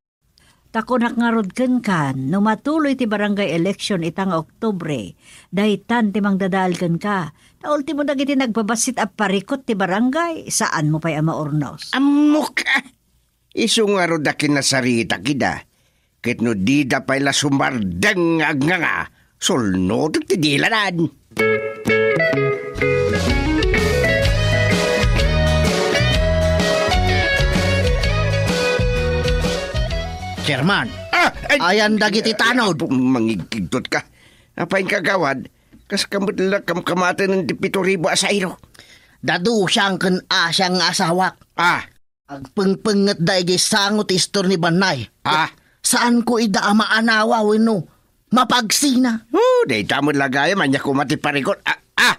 Ta kunak ngarud kenkan, no matuloy ti barangay election ita nga Oktubre, daytan ti mangdadael kenka. Ta ultimo dagiti nagbabassit a parikut ti barangay, saanmo pay a maurnos. Ammok, ah! Isu ngarud a kinasaritak ida. Ket no dida pay la sumardeng nga agnganga, sulnotek ti dilanan. Chairman, Ah, ay, ayan dagiti tanod. Mangigkigtot ka. Apay, kagawad, kas ka met la kamkamaten ti pito ribu a sayro? Dadu siang ken Asiang nga asawak. Ah. Agpengpengetda idiay sango ti istor ni Bannay. Ah. Saanko ida a maanawa wenno mapagsina. Oh, dayta met la gayam, ania koma ti parikut. Ah, ah,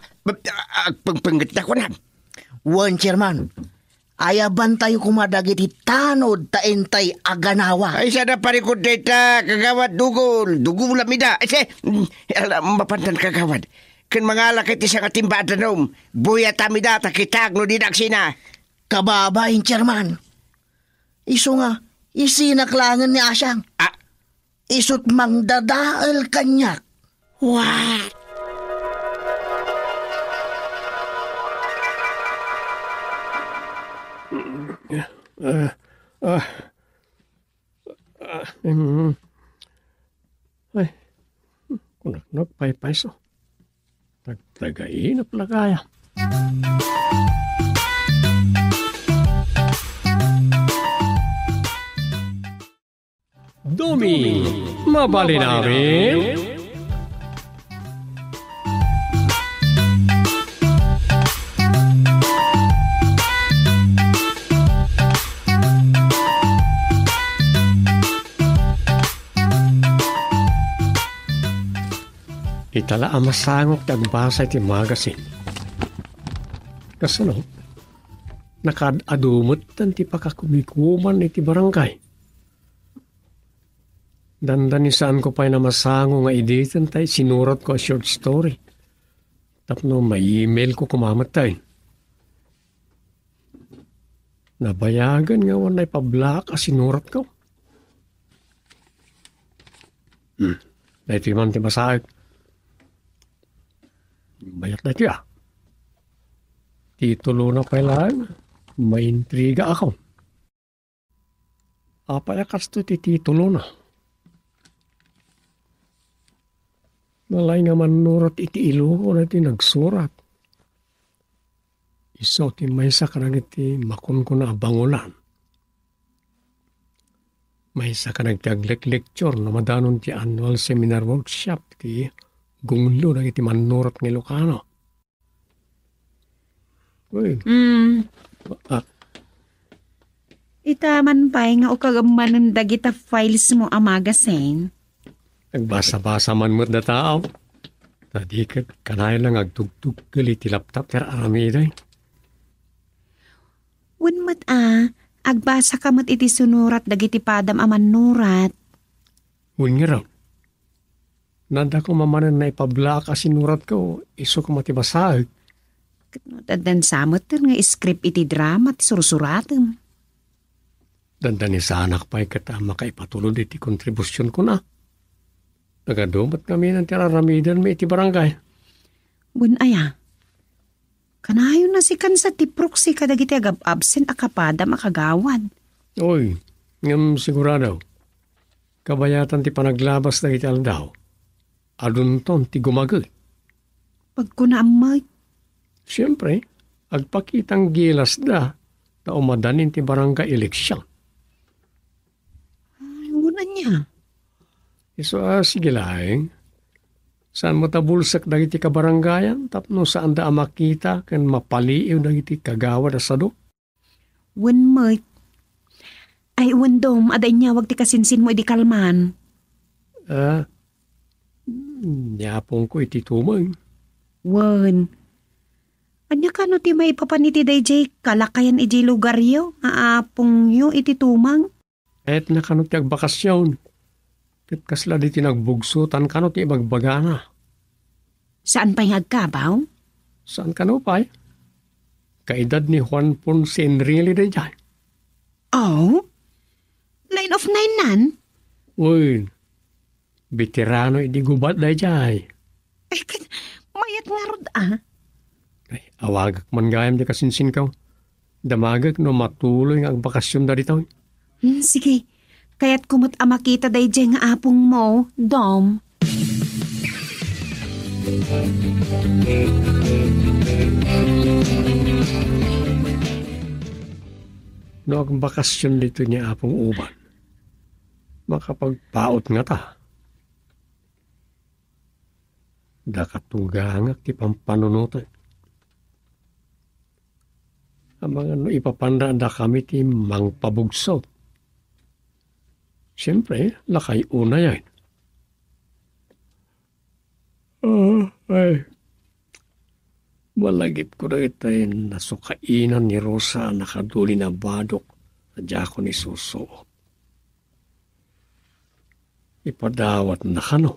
agpengpengetda kunam. Wen, Chairman. Ayabantayo koma dagiti tanod ta intay aganawa. Ay, sada parikut dayta, Kagawad Dugol. Dugolam ida. Ay, si, mm, ala, mapantan, Kagawad. Ken mangala ket ti sangatimba a danum. Buyatam ida ta kitak no dida agsina. Kababain, Chairman. Isu nga, isinak laengen ni Asiang. Ah. Isut' mangdadael kaniak. Wa! Ah, ah, ah, mm. Ay, kunak nagpaypayso. Tagtagainep la gayam. Dumi, mabalin amin? Ita la a masangok ti agbasa iti magazine. Kasano? Nakaad-adu metten ti pakakumikuman iti barangay. Dandani saanko pay namasango nga iditen tay sinuratko a short story. Tapno ma-emailko koma metten. Nabayagen nga awan naipablaak a sinuratko. Hmm. Daytoy man ti basaek. Bayat daytoy, a. Titulona pay laeng, Maintrigaakon. Apay a kastoy ti titulona? Nalaing a mannurat iti Ilocano ti nagsurat. Isu ti maysa kadagiti makunkuna a bangolan. Maysa kadagiti agleklecture no madanon ti annual seminar workshop ti gunglo dagiti mannurat nga Ilocano. Uy. Mm. Ah. Ita man pay nga ukagem manen dagita files mo a magazine. Nagbasa-basa man met data, aw. Ta di ket kanayon nga agtugtuggel iti laptop ti ar-aramidek. Wen met a, agbasaka met iti sinurat dagiti padam a mannurat. Wen ngarud. Nadda koma manen naipablaak a sinuratko, isu koma ti basaek. Ket no, dandan sa met nga script iti drama ti sursuratem. Dandan ni sanak pay ket a makaipatulod iti kontribusionko na. Nagadu met ngamin ti ar-aramidenmi iti barangay. Wen aya. Kanayon a sikan sa ti proxy kadagiti agab-absent a kapadam a kagawad. Oy, ngem sigurado. Kabayatan ti panaglabas dagiti aldaw. Adunton ti gumagey. Pagkunaam met. Siempre, agpakitang gilasda ta umadanin ti barangay election. Ay, wen ania? Isu a, sige laeng. Saan met a bulsek dagiti kabarangayan tapno saanda a makita ken mapaliiw dagiti kagawad a sadu? Wen met. Ay, wen Dom, adda inyawag ti kasinsinmo idi kalman. Ah, ni apongko iti tumeng. Wen. Ania kano ti maipapan iti daydiay kalakayan idiay lugaryo nga apongyo iti tumeng? Kayatna kano ti agbakasyon. Ket kasla ditoy nagbugsotan kano ti ibagbagana. Saan pay nga agkabaw? Saan kano pay? Kaedad ni Juan Ponce Enrile daydiay. Oh? Line of nine nan? Wen, veterano idi gubat daydiay. Ay, ket mayat ngarud a. Ay, awagek man gayam ti kasinsinko. Damagek no matuloy nga agbakasyonda ditoy. Hmm, sige. Kayatko met a makita daydiay nga apongmo, Dom. No agbakasyon ditoy ni Apong Uban, makapagpaut ngata. Dakato gangak ti pampanunotek. Amangan no ipapanna a dakami ti mangpabugsot. Siempre, lakay unayen. Ah, ay. Malagipko dagiti nasukainan ni Rosa a nakadulin a badok a diakon isusuot. Ipadawatna kano.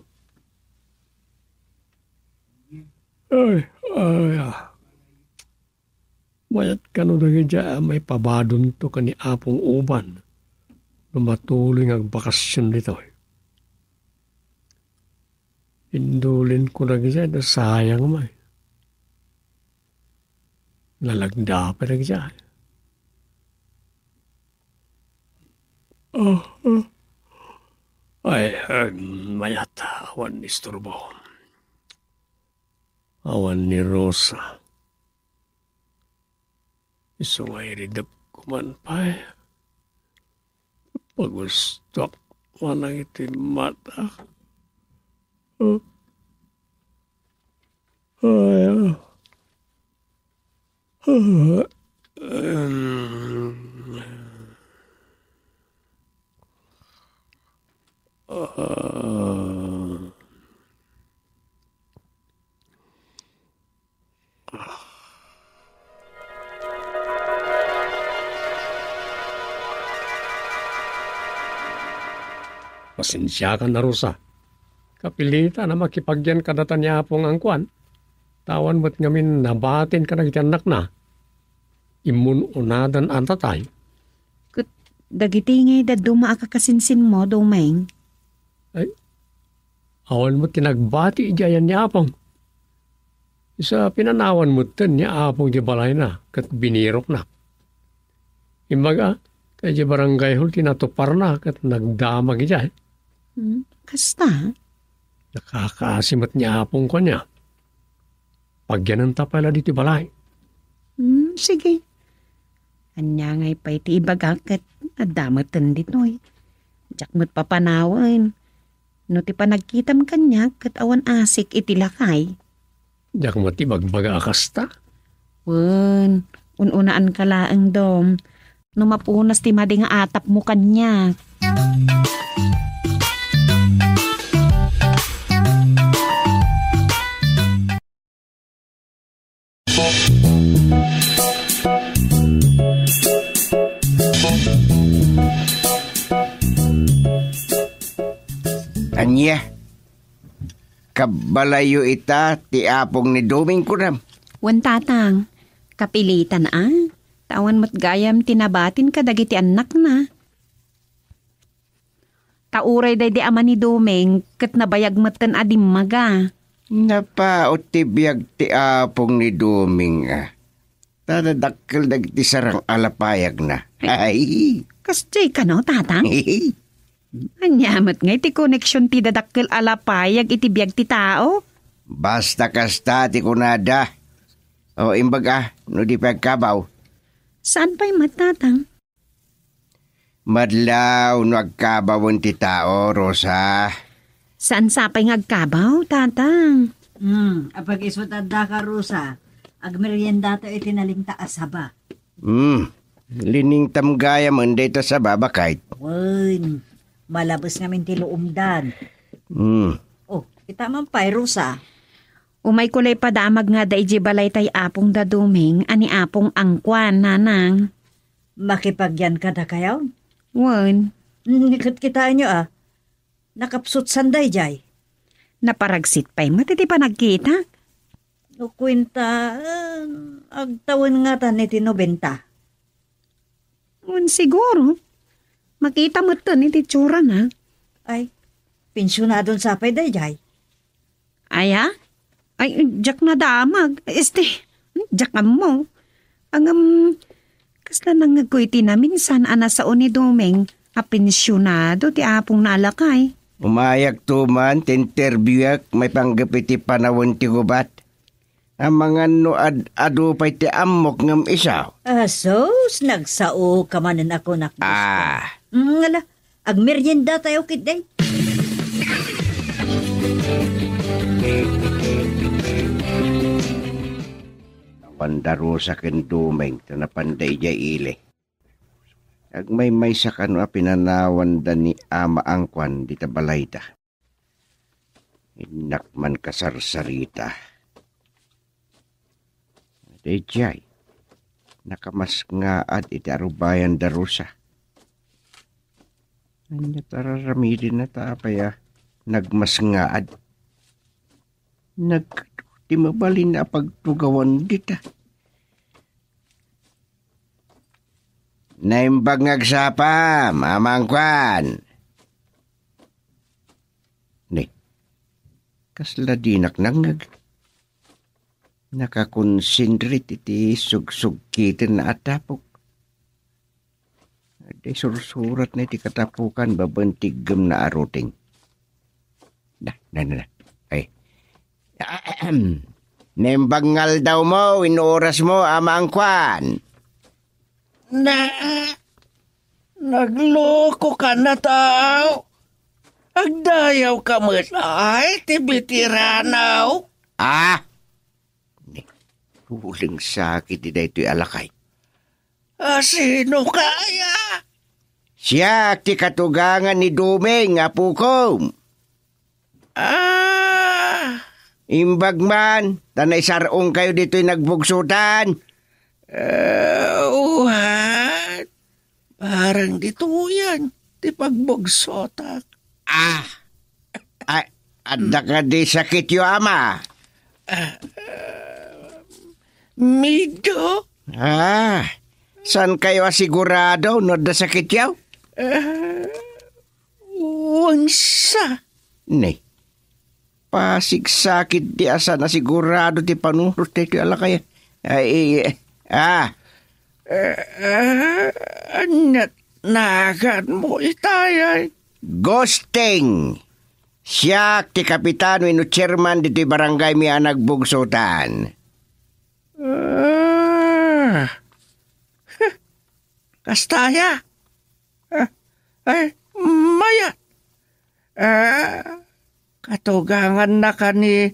Ay, ay, ah. Mayat kano dagiti a maipabadonto ken ni Apong Uban no matuloy nga agbakasyon ditoy. Indulinko dagiti a sayang met. Nalagda pay dagiti. Ah, ah. Ay, ay, mayat, awan isturbo. Awan ni Rosa. Isu nga iridepko man pay. Pagustuak manang iti mata. Ah. Ay, ah. Ah. Em. Ah. Pasensiakan a, Rosa. Kapilitan a makipagyan kadata ni Apo nga angkuan. Ta awan met ngamin nabatin kadagiti annakna. Immun-unadan a tatay. Ket dagiti ngay dadduma a kakasinsinmo, Doming? Ay, awan met ti nagbati iti ayan ni Apong. Isu a pinanawan metten ni Apong iti balayna ket binirokna. Imbaga, ta iti barangay hall ti natuparna ket nagdamag idiay. Hmm, kasta? Nakakaasi met ni Apong kaniak. Pagyanenta pay la ditoy balay. Hmm, sige. Ania ngay pay ti ibagak ket adda metten ditoy. Diak met papanawen. No ti panagkitam kaniak ket awan asik iti lakay. Diak met ibagbaga a kasta. Wen, un-unaanka laeng, Dom. No mapunas ti madi nga atapmo kaniak. Ania? Kabbalayyo ita ti apong ni Doming, kunam? Wen, tatang. Kapilitan a. Ta awan met gayam ti nabatin kadagiti annakna. Ta uray daydi ama ni Doming ket nabayag metten a dimmaga. Napaut ti biag ti apong ni Doming, a. Ta nadakkel dagiti sarang a lapayagna. Ay. Kasdiay kano, tatang? Ania met ngay ti koneksion ti dadakkel a lapayag iti biag ti tao? Basta kasta ti kunada. O, imbag a, no di pay agkabaw. Saan pay met, tatang? Madlaw no agkabawen ti tao, Rosa. Saan sapay nga agkabaw, tatang? Hmm, apag-isu ta addaka, Rosa. Agmeriendata iti nalingta a saba. Hmm, liningtam gayam dayta saba, baket. Wen, malabes ngamin ti luomdan. Hmm. Oh, kita man pay, Rosa. Umayko lay padamag nga da idiay balay tay apong da Doming a ni Apong Angkuan, nanang. Makipagyan kadakayo? Wen. Hmm, ket kitaenyo a, nakapsutsan daydiay. Naparagsit pay met iti panagkita. No kuenta, ah, agtawen ngatan iti nobenta. Wen, siguro. Makita metten iti itsurana. Ay, pensionadon sapay daydiay. Aya? Ay, diak nadamag. Este, diak ammo. Ngem, kasla nangngegko iti naminsan a nasao ni Doming a pensionado ti apongna a lakay. Umayakto man ti interviewak maipanggep iti panawen ti gubat. Amangan no ad-adu pay ti ammok ngem isu. Asus, nagsaoka manen a kunak, Diyos ko. Ah. Mm, ala, agmeriendatayo ketdi. Awan da Rosa ken Doming ta napanda idiay ili. Agmaymaysa kano a pinanawanda ni Ama Angkuan dita balayda. Innak man kasarsarita. Daydiay, nakamasngaad iti arubayan da Rosa. Ania ti araramidenna ta apay a nagmasngaad? Nagkado ti mabalin a pagtugawan dita. Naimbag nga agsapa, Ama Angkuan. Ni, kasla dinak nangngeg. Nakakonsentrate iti sugsugkiten a atapok. Adda sursuratna iti katapokan babaen ti iggemna a ruting. Na, na, na, na. Ay. Naimbag nga aldawmo, wenno orasmo, Ama Angkuan. Na, naglokokan a tao. Agdayawka met ay ti beterano. Ah! Ni, uling sakit ti daytoy a lakay. A, sino kaya? Siak ti katugangan ni Doming, apokom. Ah. Imbag man, ta naisar-ongkayo ditoy nagbugsotan. Eh, what? Barang ditoyen ti pagbugsotak. Ah! Ay, adda kadi sakityo, ama? Ah, medyo. Ah, saan kayo asigurado no adda sakityo? Eh, wen sa. Ni, pasigsakit ti asan asigurado ti panunot daytoy a lakay. Ay, ah. Eh, eh, aniat naganmo itay ay? Gusting! Siak ti kapitan wenno chairman ditoy barangay mi a nagbugsotan. Ah. Huh. Kasta aya? Ah, ay, mayat. Ah, katugangannaka ni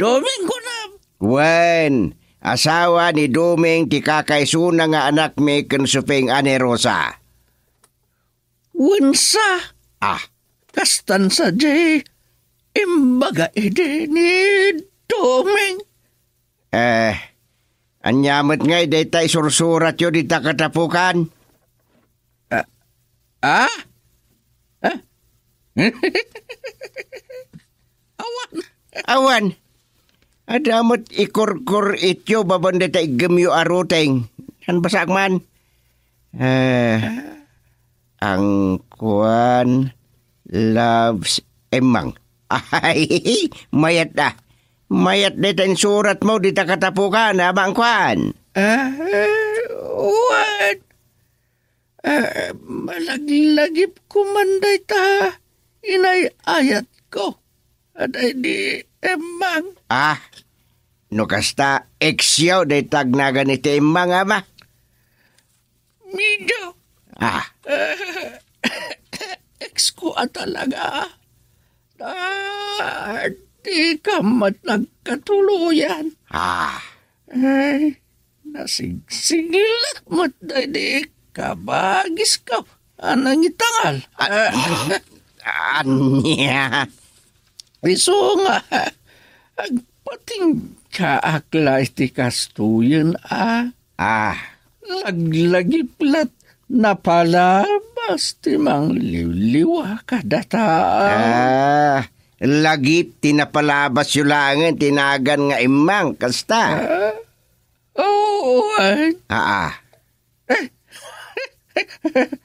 Doming kunam? Wen, asawa ni Doming ti kakaisuna nga anakmi ken Suping a ni Rosa. Wen sa? Ah. Kastan sadiay imbaga idi ni Doming. Eh, ania met ngay dayta isursuratyo dita katapukan? Ah? Ah? Ah? Awan. Awan. Adda met ikurkur ityo babaen dayta iggemyo a ruteng. Saan basaak man? Eh, Angkuan loves Emmang. Ay, mayat a. Mayat dayta insuratmo dita katapukan, Ama Angkuan. Ah, wen. Ah, malaglagipko man dayta inay-ayatko. Adda idi Emmang. Ah, no kasta, eksyo dayta agnagan iti Emmang, Ama. Medyo. Ah. Eksko a talaga. Ah, di ka met nagkatuloyan. Ah. Ay, nasigsigilat met daydi kabagisko a nangitangal. Ah, ania? Isu nga, agpatinggaak la iti kastoyen a. Ah. Laglagip lat napalabas ti mangliwliwa kadata. Ah, lagip ti napalabasyo laengen ti nagan nga Emmang, kasta? Ah, oo, ay. Ah, ah. Eh,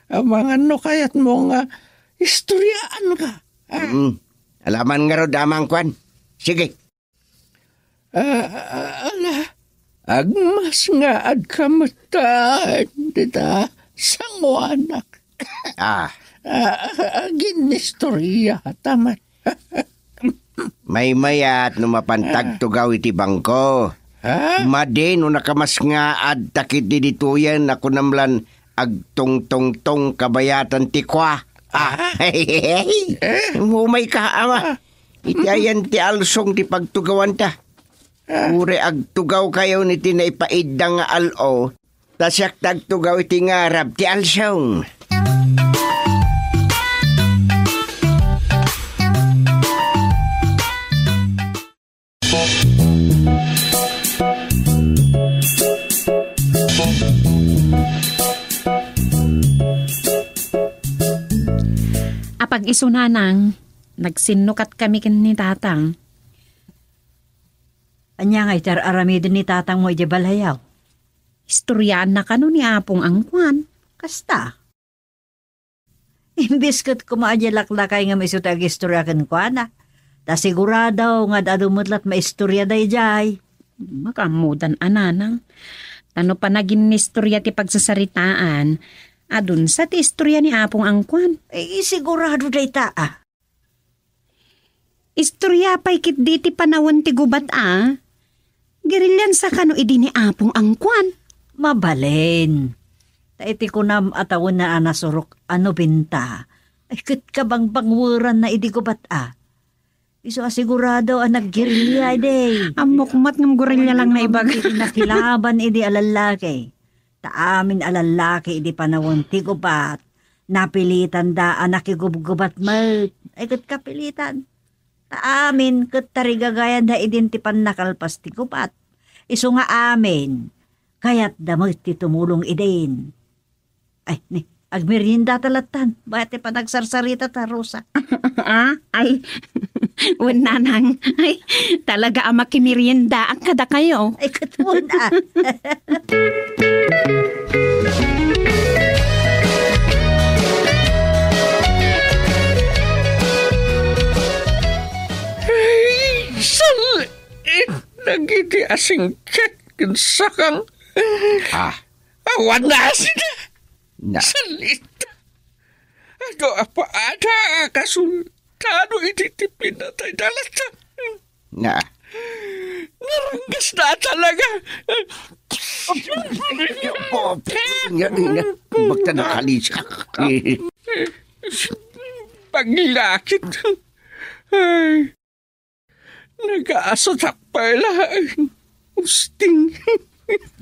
amangan no kayatmo nga istoryaanka. Ah. Mm. Alaman ngarud, Ama Angkuan. Sige. Ah, ala, agmasngaadka met dita sangoanak. Ah. Ah, aginnistoryata met. Maymayat no mapan tagtugaw iti bangko. Ha? Madi no nakamasngaadta ketdi ditoyen a kunam lan agtungtungtong kabayatan ti kua. Ah. Ah. Eh? Umay ka, Ama. Ah. Iti ayan ti alsong ti pagtugawanta. Ah. Uray agtugaw kayo iti naipaidda nga al-o, ta siak ti agtugaw iti ngarab ti alsong. Apag-isu, Nanang, nagsinnukat kami ken ni Tatang. Ania nga iti ar-aramiden ni tatangmo idiay balayaw? Istoryaanna kano ni Apong Angkuan. Kasta? Imbes ket koma a diay laklakay ngem isu ti agistorya kenkuana. Ta sigurado nga ad-adu met la't maistorya daydiay. Makaammodan a, Nanang. Ta no panaginnistorya ti pagsasaritaan, adun sa ti istorya ni Apong Angkuan. Eh, sigurado dayta, a. Istorya pay ketdi ti panawen ti gubat a. Gerillian sa kano idi ni Apong Angkuan? Mabalin. Ta iti kunam a tawen a nasurok a nobenta, ay ket kabangbangweranna idi gubat a. Isu a sigurado a naggerillia idi. Ammok met ngem guerrilla lang naibaga. Iti nakilaban idi a lallaki. Ta amin a lallaki idi panawen ti gubat, napilitanda a nakigubgubat met. Ay ket kapilitan. Ta amin ket tarigagayanda idin ti pannakalpas ti gubat. Isu nga amin, kayatda met ti tumulong idin. Ay, ni, agmeriendata lattan. Bayat ti panagsarsarita ta, Rosa. Ah, ay. Wen, Nanang, ay, talaga a makimeriendaak kadakayo. Ay, katuon, ah. Ay, sal-, eh, dagiti asingket ken sakang. Ah. Awan na asina. Na. Salita. Adu a paada a kasultado iti ti pinatay da latta. Na. Naranggas na talaga. Nga, nga, bakta nakalisa. Paglakit. Ay. Nagaasatak pay laeng. Usting.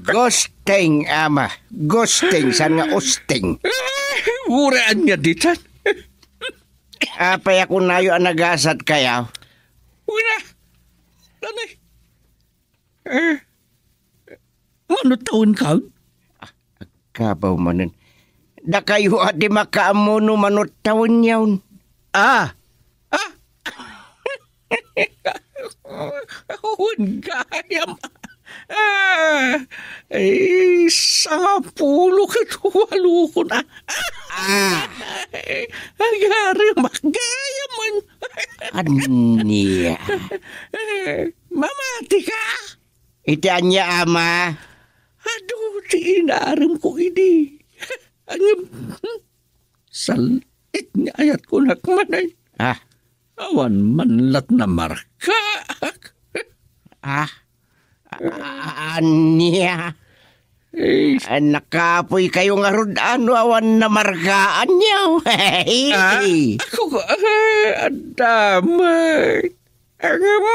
Gusting, ama. Gusting, saan nga usting? Ay, uray ania ditan. Apay a kunayo a nagasat kayo? Una, nanay. Eh, Mano tawenkaon? Ah, agkabaw manen. Dakayo a ti makaammo no mano tawenyon. Ah! Ah! Wen gayam. Ah! Ay, sangapulo ket walo ko na. Ah! Agari, makgayam man. Ania? Mamati ka? Iti ania, ama? Adu ti inaremko idi. Ngem, sal-it nga ayat kunak manen. Ah. Awan man lat namarkaak. Ah. A-, ania? Eh. Ah, nakapoy kayo ngarud, ano, awan namarkaanyo. Ah, ako, ah, adda met. Ngem,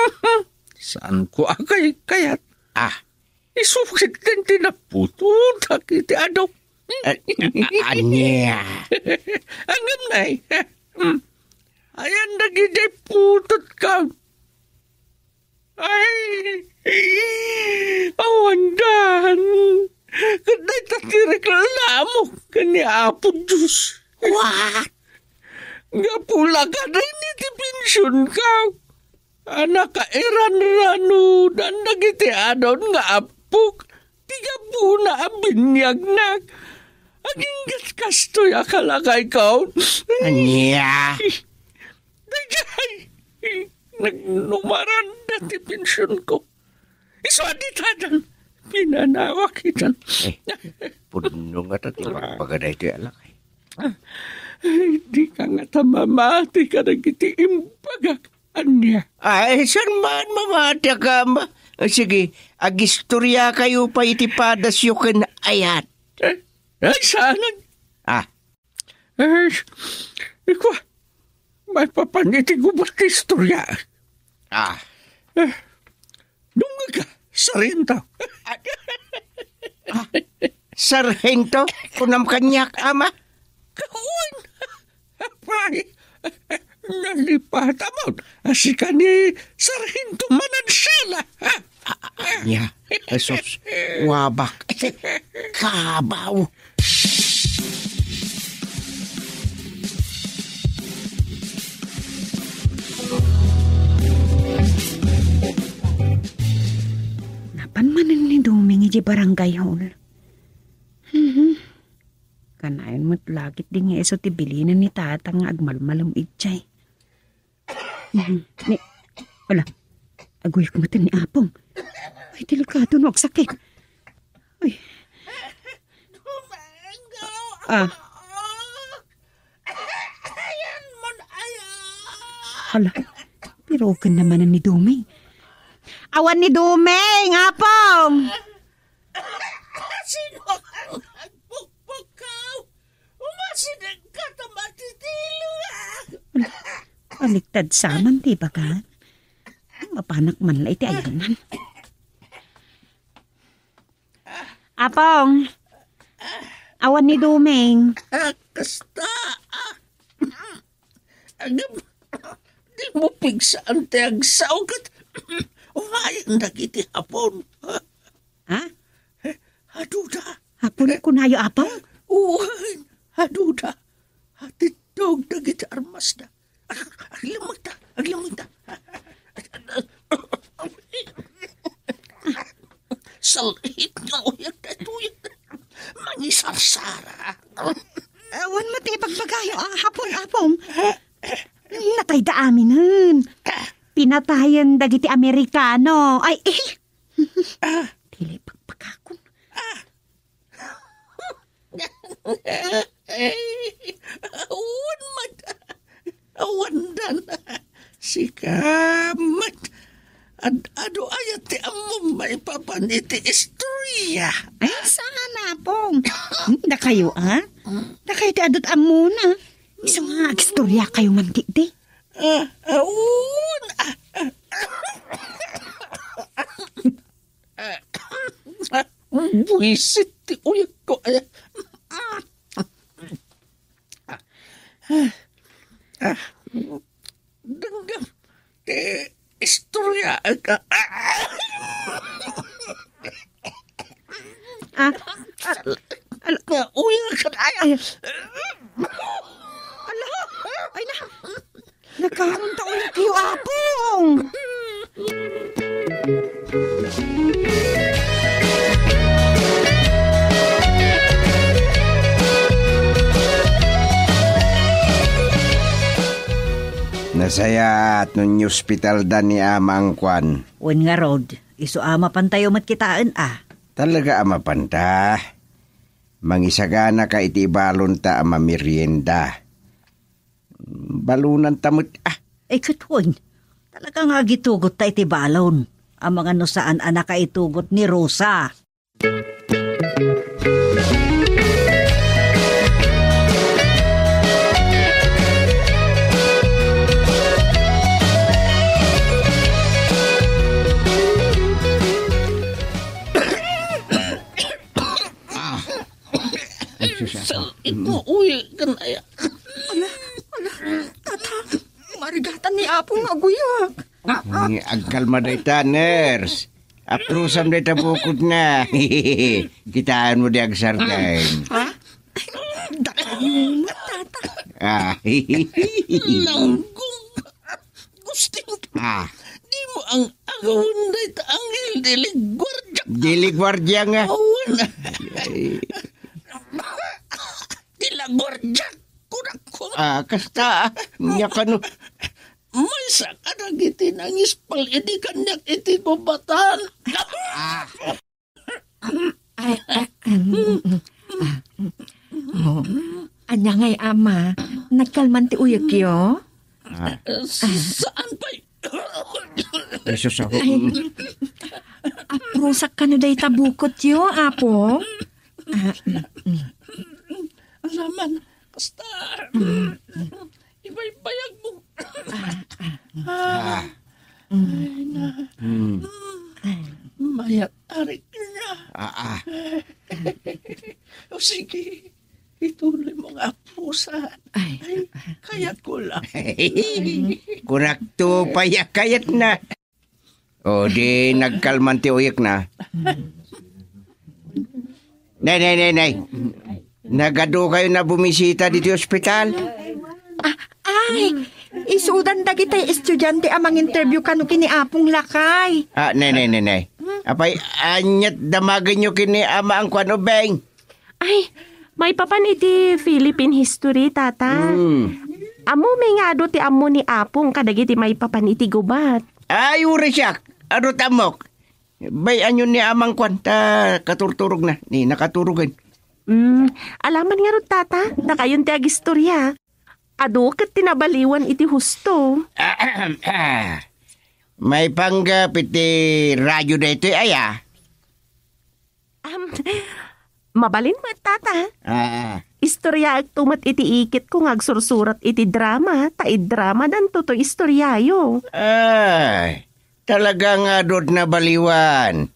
saan ko a kay-, kayat? Ah. Isu ketdin ti naputotak iti adu. A-, a-, ania? Ngem, nay, hmm. Ayan dagiti putotko. Ay, awandan. Ket dayta ti reklamok ken ni Apo Dios. What? Gapu la kadayni ti pensionko. A nakairanranudan dagiti adun nga appok ti gapuna a biniagnak. Agingga kastoy a kalakayko. Ania? Daydiay! Nagnumaranda ti pensionko. Isu a ditadan, pinanawak itan. Eh, pudno ngata ti bagbaga daytoy a lakay. Ay, dika ngata mamati kadagiti imbagak, ania? Ay, saan man mamatiak, ama? Sige, agistoriakayo pay iti padasyo ken ayat. Eh, ay, saanen? Ah. Eh, ikua, maipapan iti gubat ti istoria. Ah. Eh, dungngeg ka, sarhento. Ah, sarhento? Kunam kaniak, ama? Kawan! Apay, nalipatam a sika ni Sarhento Manansala, ha? A-, a-, ania? Jesus, wabak. Kabaw. Napan manen ni Doming idiay barangay hall. Mhm. Kanayon met la ketdi nga isu ti bilinen ni Tata nga agmalmalem idiay. Mhm. Ni, ala, aguyag met ni Apong. Ay, delikado no agsakit. Ay. Ah. Hala, pero ken naman ni Doming. Awan ni Doming, Apong! Sino ang nagpukpukaw? Umasideg ka ta matitilo, ah! Baliktad saman ti baga. Mapanak man la iti ayanan. Apong, awan ni Doming. Ah, kasta, ah. Agam, di mo pigsaan ti agsao ket umayen dagiti Hapon. Ha? Aduda. Hapon kunayo, Apong? Uwan, aduda. Atiddog dagiti armasda. Ag-, aglammengta, aglammengta. Sal-it nga uyak daytoy. Mangisarsara. Awan met ti ibagbagayo a Apong, Apong. Natayda aminen. Pinatayen dagiti Amerikano. Ay, eh. Ah. Dili pagpakakon. Ah. Awan met. Awandan. Sika met. Ad-adu aya ti ammom maipapan iti istorya? Ay, saan, Apong? Hmm, dakayo, a? Dakayo ti adu ti ammona. Isu nga agistoryakayo man ketdi. Ah, awan. Ah, ah, ah. Ah, buisit ti uyagko. Ah, ah, ah, danggam ti istorya. Ah, ah. Ah, ah, al-, Nga uyag ket ay. Ay. Ala, ay na. Nagkaron ta ulit kayo, Apong! Nasayaat no niospitalda ni Ama Angkuan. Wen ngarud, isu a mapantayo met kitaen a. Talaga a mapanta. Mangisaganaka iti ibalonta a mamerienda. Balonanta met, ah. Ay, ket wen. Talaga nga agitugotta iti balon. Amangan no saan a nakaitugot ni Rosa. Ah. Ay, sus, apo. Saan ito? Uy, ganaya. Ala, ala, tata, marigatan ni Apo nga aguyag. Ay, agkalma dayta, nurse. Aprusam dayta bukod na. Kitaan mo di agsardeng. Ha? Dakayo, tata. Ah. Langgong. Agustin, ah. Dimo ang-agawen dayta anghel, dili guardia. Dili guardia nga. Awan. Ay. Dila guardia. Kunak ko. Ah, kasta, nya kano. Maysa kadagiti nangispal idi kaniak iti gubatan. Ah. Ay, ah, mm, mm, ah, mm. Oh, ania ngay, Ama? Nagkalman ti uyagyo? Ah. Saan pay? Ay, sus, ako. Ay, aprusak kano dayta bukotyo, Apo? Ah, mm, mm. Alaman, kasta. Mm, mm. Ibaybayag mo. Ah, ah. Ah. Ah. Mm. Ay, na. Mm. Mayat arik na. Ah, ah. O sige, ituloy mo nga apusan. Ay. Ay, kayat ko lang. Kunakto pay a kayatna. O, di nagkalman ti uyekna. Nay, nay, nay, nay. Nagadu kayo na bumisita ditoy ospital? Ah, ay, isudan dagiti estudiante a manginterview kano ken ni Apong Lakay. Ah, nay, nay, nay, nay. Apay, aniat damagenyo ken ni Ama Angkuan Ubeng? Ay, maipapan iti Philippine history, Tata. Hmm. Ammom nga adu ti ammo ni Apong kadagiti maipapan iti gubat. Ay, uray siak, adu ti ammok. Bay-anyon ni Ama Angkuan, ta katurturogna, ni nakaturogen. Hmm, alaman ngarud, Tata, dakayon ti agistorya. Adu ket ti nabaliwan iti husto. Ahem, ah. Maipanggep iti radio daytoy aya? Am, mabalin met, Tata. Ah. Istoryaekto met iti iketko nga agsursurat iti drama, ta idramadanto toy istoryayo. Ay, talaga nga adu ti nabaliwan.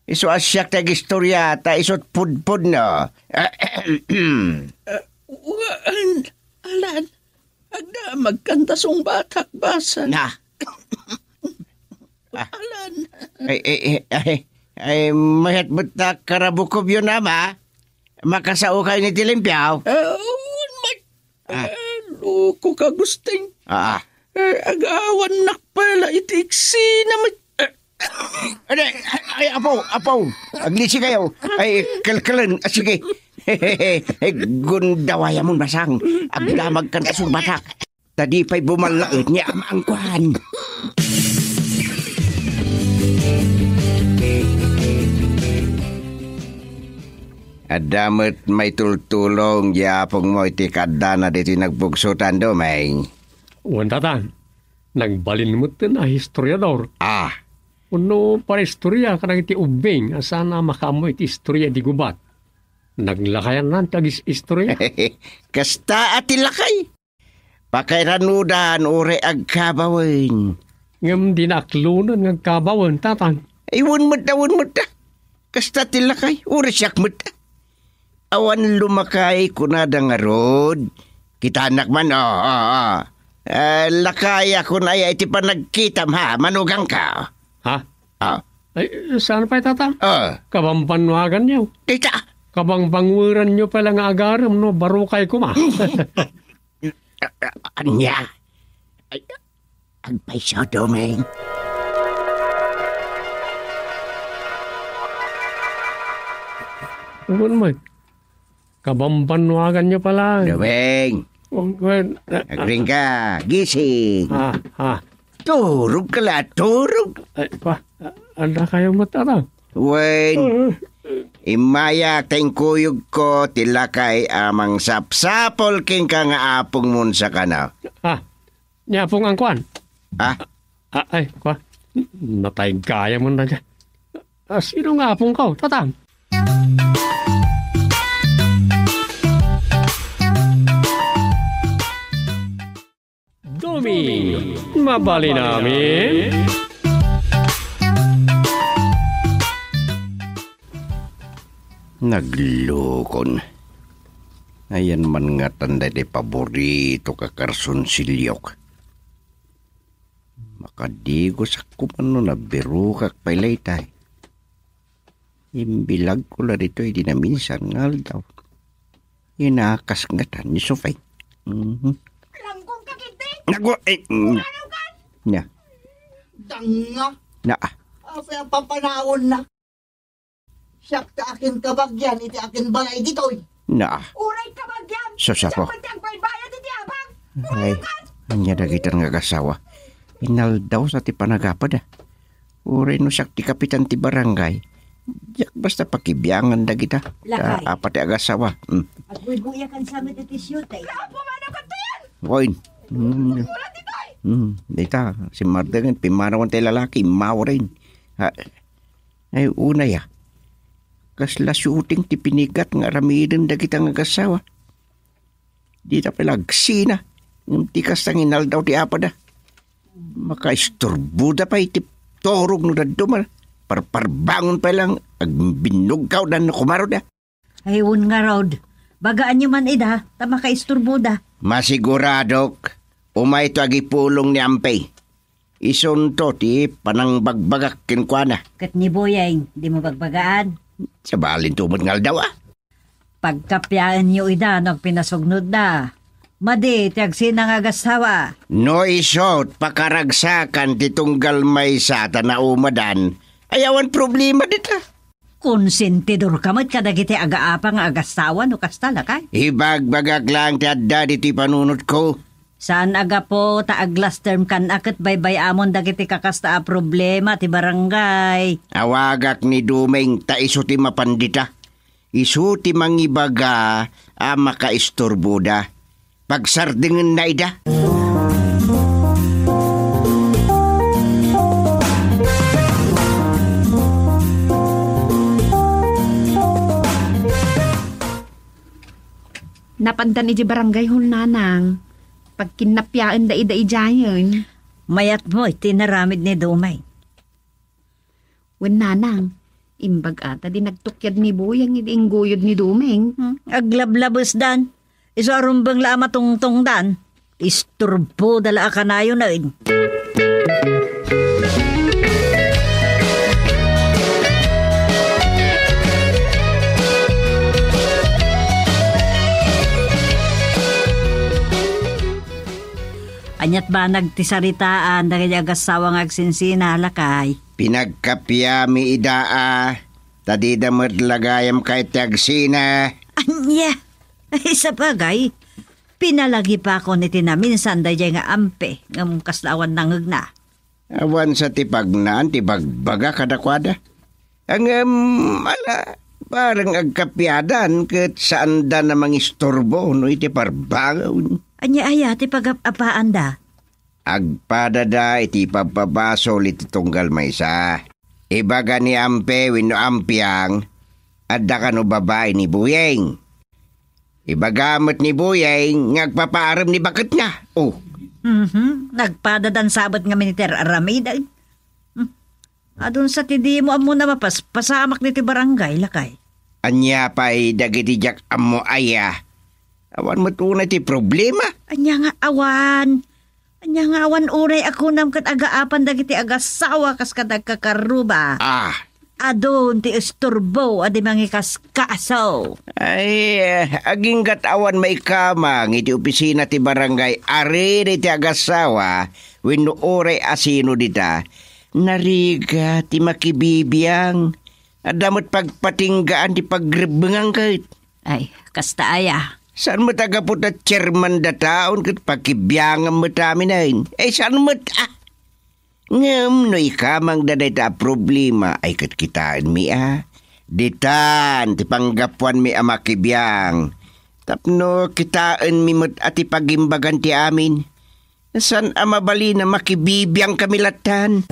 Isu a siak ti agistorya, ta isu ti pudpudno. Ahem. Ah, wen, alan, agdamagkan ta sungbatak, basa. Na. Ah. Alan. Ay, ay, ay, ay, ay, mayat met ta karabukobyo, Ama. Makasao kayo ni ti limpiaw? Ah, wen met. Ah. Ah, loko ka, Agustin. Ah, ah. Eh, agawannak pay la iti iksina met. Eh, Ay, ay, apo, apo. Aglisi kayo. Ay, kalkalan. Ah, sige. Gundawayamon, Basang. Agdamag kan kasungbatak. Ta di pay bumallaet ni Ama Angkuan. Adda met maitultulong di apongmo iti kaaddana ditoy nagbugsotan, Domeng. Wen, Tata. Nagbalin met a historiador. Ah. Wenno parahistoria kadagiti ubbing a saan a makaammo iti historia di gubat. Naglakayanna ti agis-istoria. Kasta a ti lakay. Pakairannodan uray agkabawen. Ngem dina aklonen nga agkabawen, Tatang. Ay, wen met da, wen met da. Kasta ti lakay, uray siak met da. Awan lumakay, kunada ngarud. Kitaennak man, o, o, o. Ah, lakay a kun aya iti panagkitam, ha, manugangko. Ha? Ah. Ay, saan pay, Tata? Ah. Kabambanwaganyo. Dita. Kabangbanguranyo pay la nga agarem no barukay koma. Ania? Ay, agpayso, Domeng. Wen met. Kabambanwaganyo pay la. Domeng. Wen, wen, ah, Agring ka. Gising. Ah, ah. Turog ka la, turog. Ay, pa, ah, anda kayo met, Tatang? Wen, ah, immayak ta inkuyogko ti lakay a mangsapsapul kenka nga apongmon sakana. Ah, ni Apong Angkuan? Ah? Ah, ay, kwa. Natay gayam na dyan. Ah, sino nga apongko, Tatang? Doming, mabalin amin? Naglukon. Ayan man ngatan daydi paborito ka karsonsiliok. Makadigosak koman no nabirokak pay laytay. Imbilagko la ditoy di naminsan nga aldaw. Inakas ngatan ni Sofay. Mhm. Ranggong ka, Kitty! Nago-, eh, mm. Ano ka? Nia. Danga! Naa. Apay a papanawonna? Siak ti akinkabagian iti akinbalay ditoy. Naa. Uray kabagian! Sus, apo. Siak met ti agbaybayad iti abang! Ay, ania dagita nga agassawa? Inaldaw sa ti panagapada. Uray no siak ti kapitan ti barangay, diak basta pakibiangan dagita. Lakay. Ta apat ti agassawa. Hmm. Agbuybuyakan sa met iti siyota. Laapo man a kadto yan! Oy. Hmm. Wala ti toy! Hmm. Dita, simmardengen, pimmanawan ti lalaki, immawa rin. Ha, ay, unay a. Kasla shooting ti pinigat nga aramiden dagita nga agassawa. Dita pay la agsina. Ngem ti kasta nga inaldaw ti apada. Makaisturboda pay ti turog no dadduma. Parparbangon pay lang, agbinnugkawdan no kumaroda. Ay, wen ngarud. Bagaanyo man ida, ta makaisturboda. Masiguradok, umayto agipulong ni Ampey. Isunto ti panangbagbagak kenkuana. Ket ni Boyeng, dimo bagbagaan? Sabalinto met nga aldaw, a. Pagkapiaenyo ida no agpinasugnodda. Madi ti agsina nga agassawa. No isut, pakaragsakan ti tunggal maysa ta naumadan, ay awan problema dita. Konsentidorka met kadagiti agaapa nga agassawa no kasta, lakay? Ibagbagak laeng ti adda ditoy panunotko. Saan a gapu ta aglastermkan a ket baybay-amon dagiti kakasta a problema ti barangay. Awagak ni Dumeng ta isu ti mapan dita. Isu ti mangibaga a makaisturboda. Pagsardengenna ida. Napandan idiay barangay hall, Nanang. Pagkinnapiaenda ida idiayen. Mayat met ti inaramid ni Dumeng. Wen, Nanang, imbag a ta di nagtukyad ni Boyeng idi ingguyod ni Dumeng. Hmm, aglablabesdan. Isu a rumbeng la a matungtongdan. Isturboda la a kanayon. Aniat banag ti saritaan dagiti agassawa nga agsinsina, lakay? Pinagkapiami ida a, ta dida met la gayam ket ti agsina. Ania? Ay, sabagay, pinalagipakon iti naminsan daydiay nga Ampi, ngem kasla awan nangngegna. Awan sa ti pagnaan ti bagbaga kadakuada. Ngem, ala, bareng agkapiadan ket saanda a mangisturbo no iti parbangon. Ania aya ti pagap-apaanda? Agpadada iti pagbabasol iti tunggal maysa. Ibaga ni Ampi wenno Ampiang, adda kano babai ni Buyeng. Ibaga met ni Buyeng nga agpapaarem ni baketna. Oh. Mhm. Nagpadadan sabet ngamin iti aramiden. Hmm. Adun sa ti dimo ammona mapaspasamak ditoy barangay, lakay. Ania pay dagiti diak ammo aya? Awan met unay ti problema. Ania nga awan? Ania nga awan unay a kunam ket agaapan dagiti agassawa kas kadagkakarruba? Ah. Adun ti isturbo a di mangikaskaso. Ay, aginggat awan maikamang iti opisina ti barangay a riri ti agassawa wenno uray a sino dita. Narigat ti makibibiang. Adda met pagpatinggaan ti pagrebbengan ket. Ay, kasta aya. Saan met a gapu ta chairman dataon ket pakibiangan met aminen? Ay, saan met, ah? Ngem no ikamangda dayta a problema ay ket kitaenmi a. Ditan ti panggapuanmi a makibiang. Tapno kitaenmi met a ti pagimbagan ti amin. Saan a mabalin a makibibiang kami lattan.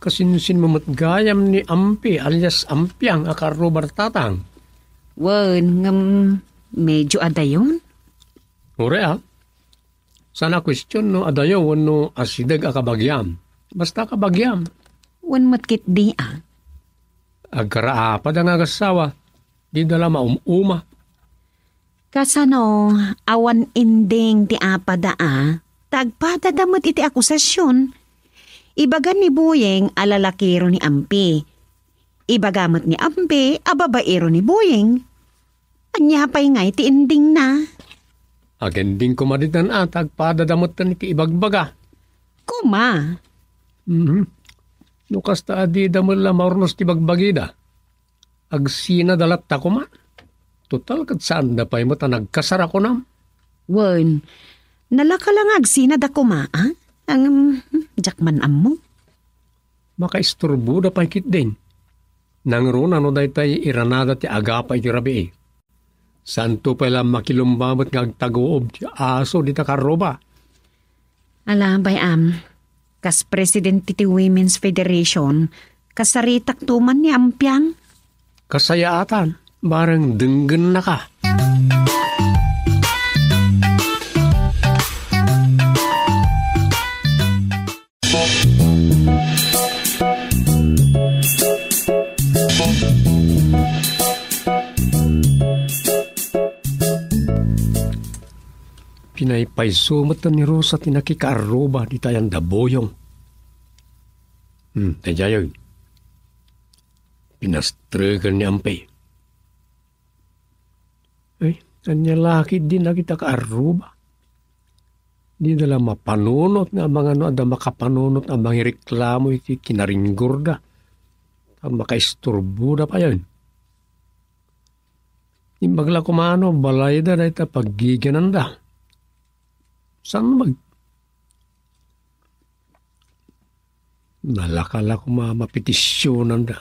Kasinsinmo met gayam ni Ampi alias Ampiang a karruba, tatang? Wen, ngem medyo adayon. Uray a. Saan a kuestion no adayo wenno asideg a kabagiam. Basta kabagiam. Wen met ketdi a. Agkaraapada nga agassawa, dida la maum-uma. Kasano, awan ending ti apada a, ta agpadada met iti akusasion. Ibaga ni Buyeng a lalakiro ni Ampi. Ibaga met ni Ampi a babairo ni Buyeng. Ania pay ngay ti endingna? Agending koma ditan a, ta agpadada metten iti ibagbaga. Koma? Mhm. No kasta a dida met la maurnos ti bagbagida. Agsinada latta koma. Total, ket saanda pay met a nagkasar a kunam. Wen, nalaka la nga agsinada koma, a? Ang, hmm, diak man ammo. Makaisturboda pay ketdin. Nangruna no daytay iranada ti agapa iti rabii. Saanto pay la makilumba met nga agtaguob ti aso dita karruba. Ala, bay-am, kas presidente ti Women's Federation, kasaritakto man ni Ampiang. Kasayaatan, bareng denggennaka. Pinaypayso met ni Rosa ti nakikaarruba dita ayan da Boyong. Hmm, daydiay. Pinastreken ni Ampi. Ay, ania la ketdin dagita kaarruba? Dida la mapanunot nga amangan no adda makapanunot a mangireklamo iti kinaringgorda. Ta makaisturboda payen. Imbag la koma no balayda dayta paggigiananda. Saan mag-, Nalaka la koma mapetisionanda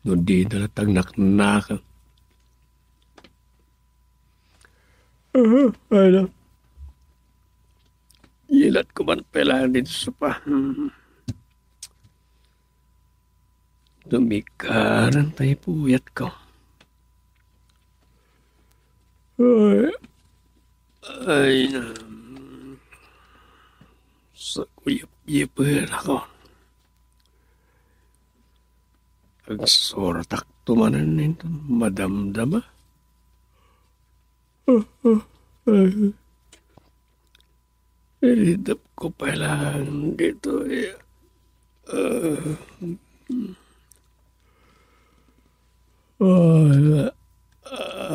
no dida la tagnaknaka. Aha, ay na. Ilat ko man pala dito sa pa. Hmm. Tumikaran tayo puyat ko. Ay, ay, na. Sakuyap-yapan ako. Agsurotak to manen inton madamdama. Iridep ko pay lang ditoy. Ah. Ah, ah,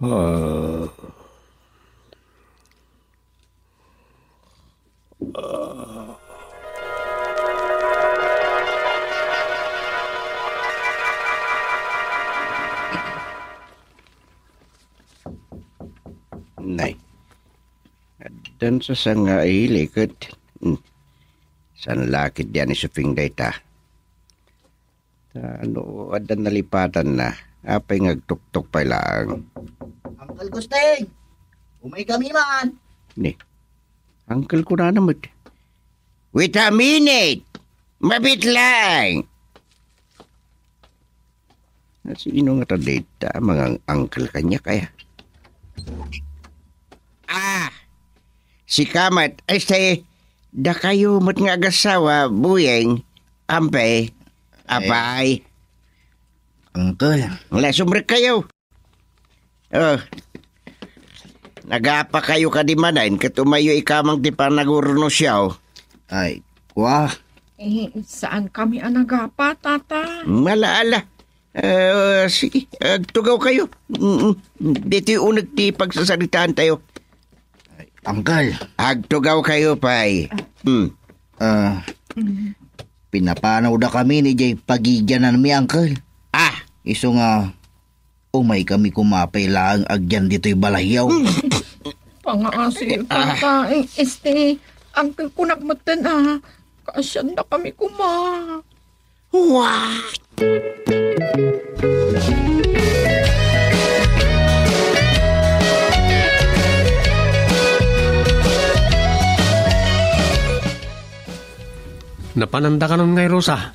ah. Nay. Addan sa sanga a iliket. Hmm. Saan la ketdi a ni Suping dayta? Ta no adda nalipatanna, apay nga agtuktok pay laeng? Uncle Gusting! Umay kami man! Ni, uncle ko na naman. Wait a minute! Mabit lang! Sino nga ta dayta, mga uncle kanya kaya? Ah! Si Kamat, ay, say, dakayo met nga agasawa, Buyeng, Ampey, apay. Uncle. Wala, sumrek kayo. Oh. Nagapa kayo kadi manen, ket umayo ikamang ti panagurno siya, oh. Ay, kwa? Eh, saan kami a nagapa, tata? Mala, ala. Eh, sige, agtugaw kayo. Mm, mm. Dito'y uneg ti pagsasaritaan tayo. Ay, uncle. Agtugaw kayo, pay. Hmm. Ah, pinapanaw da kami ni jay pagigianan mi, uncle. Ah. Isu nga, umay kami kumapay laeng agyan ditoy balayyaw. Pangaasi, tata, eh, este, uncle ko nakmeten, ah. Kaasian da kami kuma. What? Napananda kanon ngay, Rosa?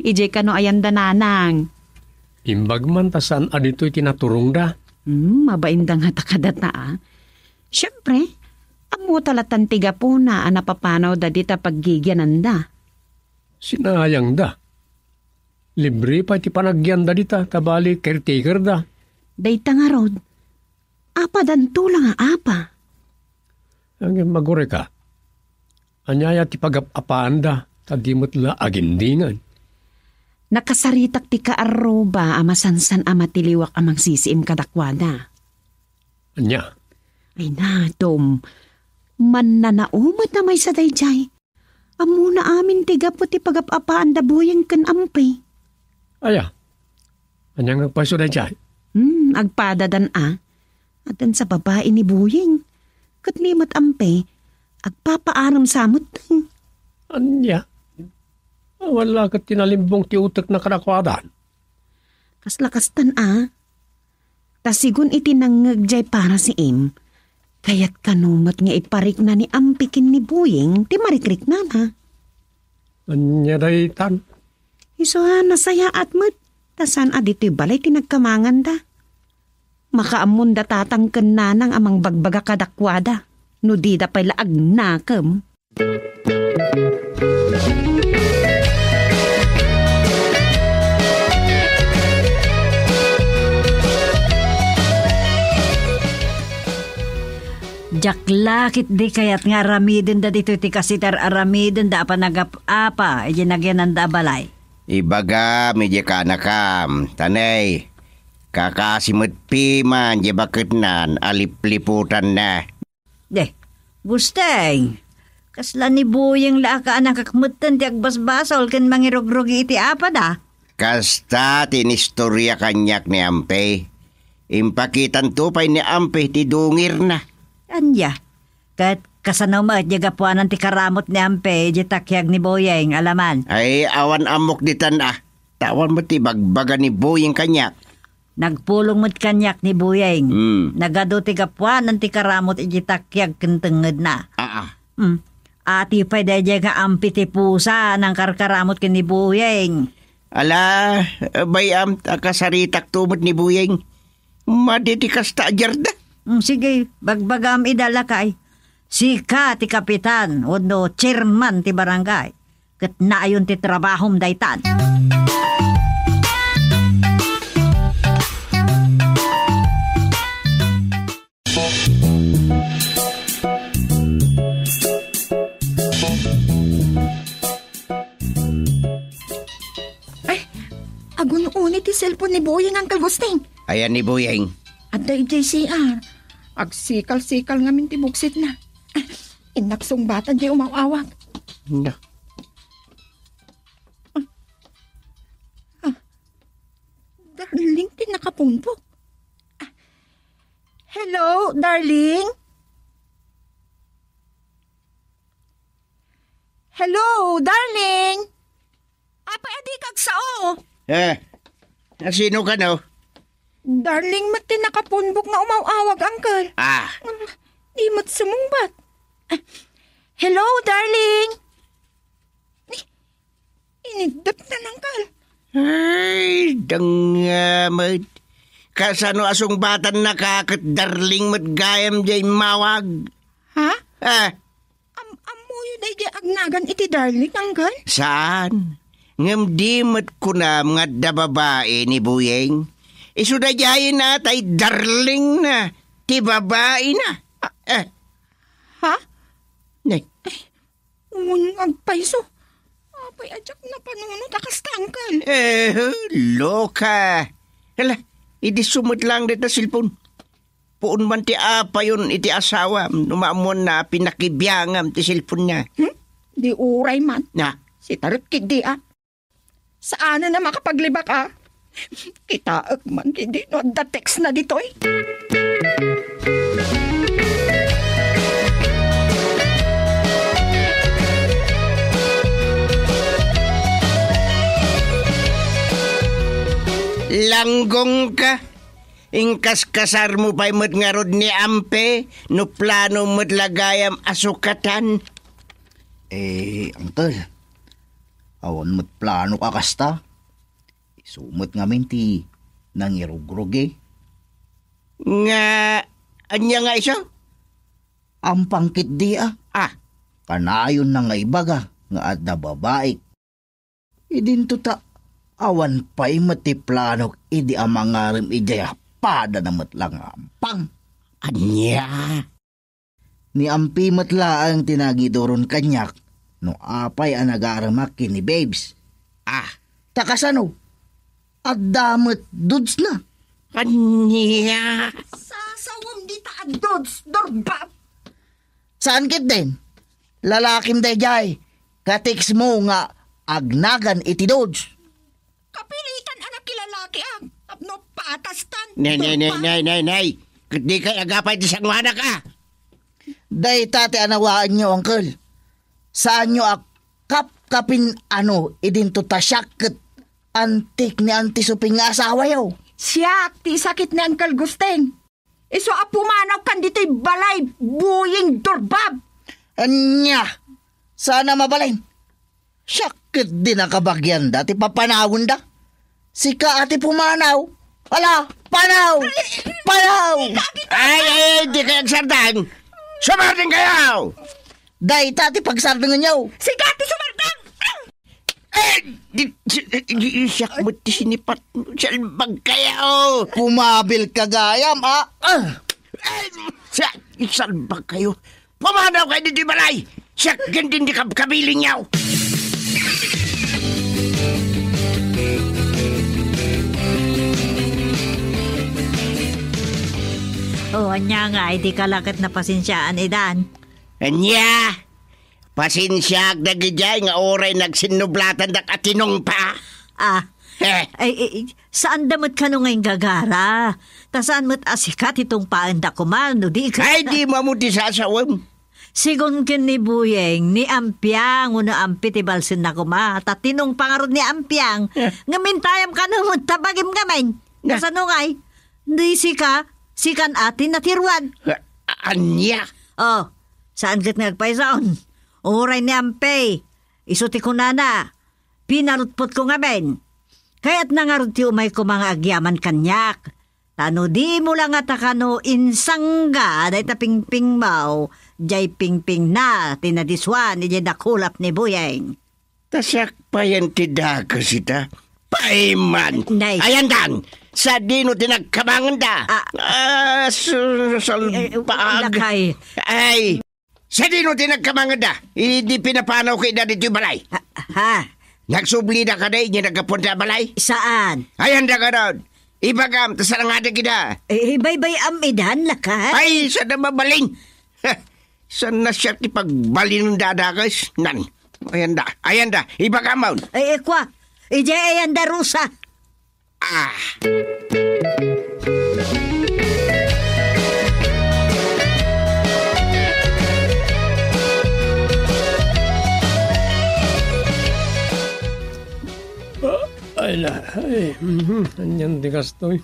Idiay kano ayanda, nanang? Imbag man ta saan a ditoy ti naturongda. Hmm, mabainda nga ta kadata, ah. Siempre, ammo ta latan ti gapuna a napapanawda dita paggigiananda. Sinayangda. Libre pay ti panagianda dita, ta bali caretaker da. Dayta ngarud, apadanto la nga apa? Ngem agurayka, aniaya ti pagap-apaanda, ta di met la agindingan? Nakasaritak ti kaarruba a masansan a matiliwak a mangsisiim kadakuada. Ania? Ay, nadom. Mannanao met a maysa daydiay. Ammona amin ti gapu ti pagap-apaanda Buyeng ken Ampi. Aya? Ania nga agpayso daydiay? Hmm, agpadadan a. Addan sa babai ni Buyeng. Ket ni met Ampi, agpapaarem sa met. Ania? Awan la ket ti nalimbong ti utekna kadakuada. Kasla kastan a. Ta sigun iti nangngeg jay para si Im, kayat kano met nga iparikna ni Ampi ken ni Buyeng ti marikriknana. Ania daytan? Isu a nasayaat met, ta saan a ditoy balay ti nagkamanganda. Makaammonda tatang ken nanang a mangbagbaga kadakuada, no dida pay la agnakem. Diak la ketdi kayat nga aramidenda ditoy ti kaasitar-aramidenda a panagap-apa idiay nagyananda a balay. Ibagam idiay kaanakam, ta nay, kakaasi met piman diay baketnan a lipliputanna. Deh, Gusteng, kasla ni Buyeng la a kaanakak metten ti agbasbasol ken mangirugrugi iti apada? Kasta ti inistorya kaniak ni Ampi. Impakitanto pay ni Ampi ti dungirna. Ania? Ket kasano met diay gapuanan ti karamut ni Ampi idiay takiag ni Buyeng, alaman? Ay, awan ammok ditan a. Ta awan met ti ibagbaga ni Buyeng kaniak. Nagpulong met kaniak ni Buyeng. Hmm. Nagadu ti gapuanan ti karamut idiay takiag ken tengngedna. Aa. Hmm. Ati pay daydiay nga Ampi ti pusa, nangkarkaramut ken ni Buyeng. Ala, bay-am ta kasaritakto met ni Buyeng. Madi ti kasta a diarda. Hmm, sige, bagbagam ida, lakay. Sika ti kapitan wenno chairman ti barangay. Ket naayon ti trabahom daytan. cellphone ni Buying, Uncle Gusting. Ayan ni Buying. Adda idiay C R. Agsikal-sikal ngamin ti buksitna. Innak sungbatan diay umaw-awag. Na. Ah. Ah. Darling ti nakapunpok. Ah. Hello, darling? Hello, darling? Apay a dika agsao? Eh, asino kano? Darling met ti nakapunbok nga umaw-awag, Uncle. Ah. Ah, di met sumungbat. Ah, hello, darling? Ni, iniddep na, Uncle. Ay, dangamet. Kasano a sungbatannaka ket darling met gayam diay immawag? Ha? Ah. Am-, ammoyo daydiay agnagan iti darling, Uncle? Saan? Ngem di met kunam nga adda babai ni Buyeng? Isu daydiay na tay darling na ti babai na. Ah, eh. Ha? Ne. Ay, wen, agpayso. Apay a diak napanunot a kasta, Uncle? Eh, loka. Hala, idi sumet lang dayta cellphone. Puon man ti apayon iti asawam no maammuanna a pinakibiangam ti cellphone-na. Hmm? Di uray man. Na? Sitarek ketdi a. Saanen a makapaglibak a. Kitaek man ketdi no adda text-na ditoy. Langgongka. Inkaskasarmo pay met ngarud ni Ampe no plano met la gayam a sukatan? Eh, uncle, awan met planok a kasta. Isu met ngamin ti nangirugrog, eh. Nga, ania nga isu? Ampang ketdi a. Ah. Kanayonna nga ibaga nga adda babaik. Idinto ta awan pay met ti planok idi a mangarem idiay a padana met la nga ampang. Ania? Ni Ampi met laeng ti nangiduron kaniak no apay a nagaremak ken ni Babes. Ah. Ta kasano? Adda met dudes-na. Ania? Sasawem dita a dudes, Dorbab. Saan ketdin? Lalakim daydiay. Ka-text-mo nga agnagan iti dudes. Kapilitan a nakilalaki, ah. Tapno patastan. Nay, nay, nay, Dorbab. Nay, nay, nay. Ket dikay agapay ti sanuanak, ah. Dayta ti anawaenyo, uncle. Saanyo a kapkapin-ano idinto ta siak ket antik ni Auntie Sophie nga asawayo. Siak ti isakit ni Uncle Gusting. Isu a pumanawkan ditoy balay, Buying Dorbab. Ania? Saan a mabalin? Siak ketdi nakabagianda ti papanawenda. Sika a ti pumanaw. Ala, panaw! Panaw! Ay, ay, dikay agsardeng! Sumardeng kayo! Dayta ti pagsardengenyo. Sika ti sumardeng! Eh, di, di, di, siak met ti sinipat. Salbag kayo! Kumabilka gayam, ah! Ah! Eh, siak, salbag kayo! Pumanaw kayo ditoy balay! Siak gendin ti kabkabilinyo! O, ania nga, idi ka la ket napasensiaan, Edan? Ania? Pasensiaak dagidiay nga uray nagsinnublatandak a tinungpa. Ah. Eh. Ay, ay, ay, saanda met kano nga inggagara. Ta saan met a sika ti tungpaenda koma, no di ka. Ay, di mo ti sasawem. Sigun ken ni Buyeng, ni Ampiang, wenno Ampi ti balsenna koma. Ta tinungpa ngarud ni Ampiang. Eh. Ngem intayam kano met ta bagim ngamin. Eh. Kasano ngay? Di sika, sikan a ti natiruan. Eh, ania? Oh, saan ket nga agpaysaon? Uray ni Ampi, isu ti kunana, pinarutpotko ngamin. Kayatna ngarud ti umay koma nga agyaman kaniak. Ta no dimo la ngata kano insangga dayta pingpingmo, diay pingpingna ti nadisuan idiay dakulap ni Buyeng. Ta siak payen ti dakes ita. Paiman! Nay. Ayandan! Sadino ti nagkamangenda? Ah. Ah, su-, eh, eh, salbag. Lakay. Ay! Sadino ti nagkamangenda? Idi pinapanawko ida ditoy balay. Ha, ha? Nagsublida kadi iti naggapuanda balay? Saan? Ayanda kadon. Ibagam, ta saan nga dagida? Eh, baybay-am idan, lakat? Ay, saan na mabalin? Saan na siya ti pagbalin dadagas? Nan. Ayanda, ayanda, ibagam. Eh, eh, kwa. Ije ayanda, Rosa. Ah. Ay, na, ay, mhm, anian ti kastoy?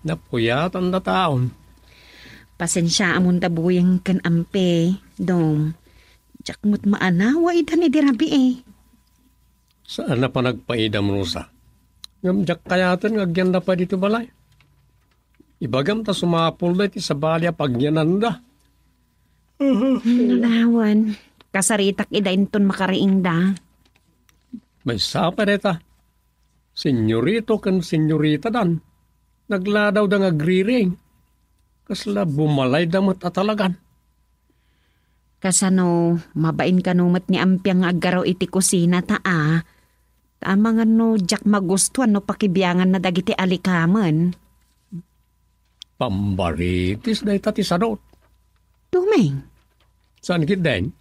Napuyatan da taon. Pasensiaam unta, Buyeng ken Ampe, Dong. Diak met maanawa idan idi rabii. Saan a panagpaidam, Rosa. Ngem diak kayaten nga agyanda pay ditoy balay. Ibagam ta sumapulda iti sabali a pagyananda. Awan, kasaritak ida inton makariingda. Maysa pay dayta. Senyorito ken senyoritadan. Nagladawda nga agriring. Kasla bumalayda met a talagan. Kasano, mabain kano met ni Ampiang nga aggaraw iti kusina ta a, ta amangan no diak magustuan no pakibianganna dagiti alikamen. Pambaritis dayta ti sadot. Tumeng. Saan ketdin?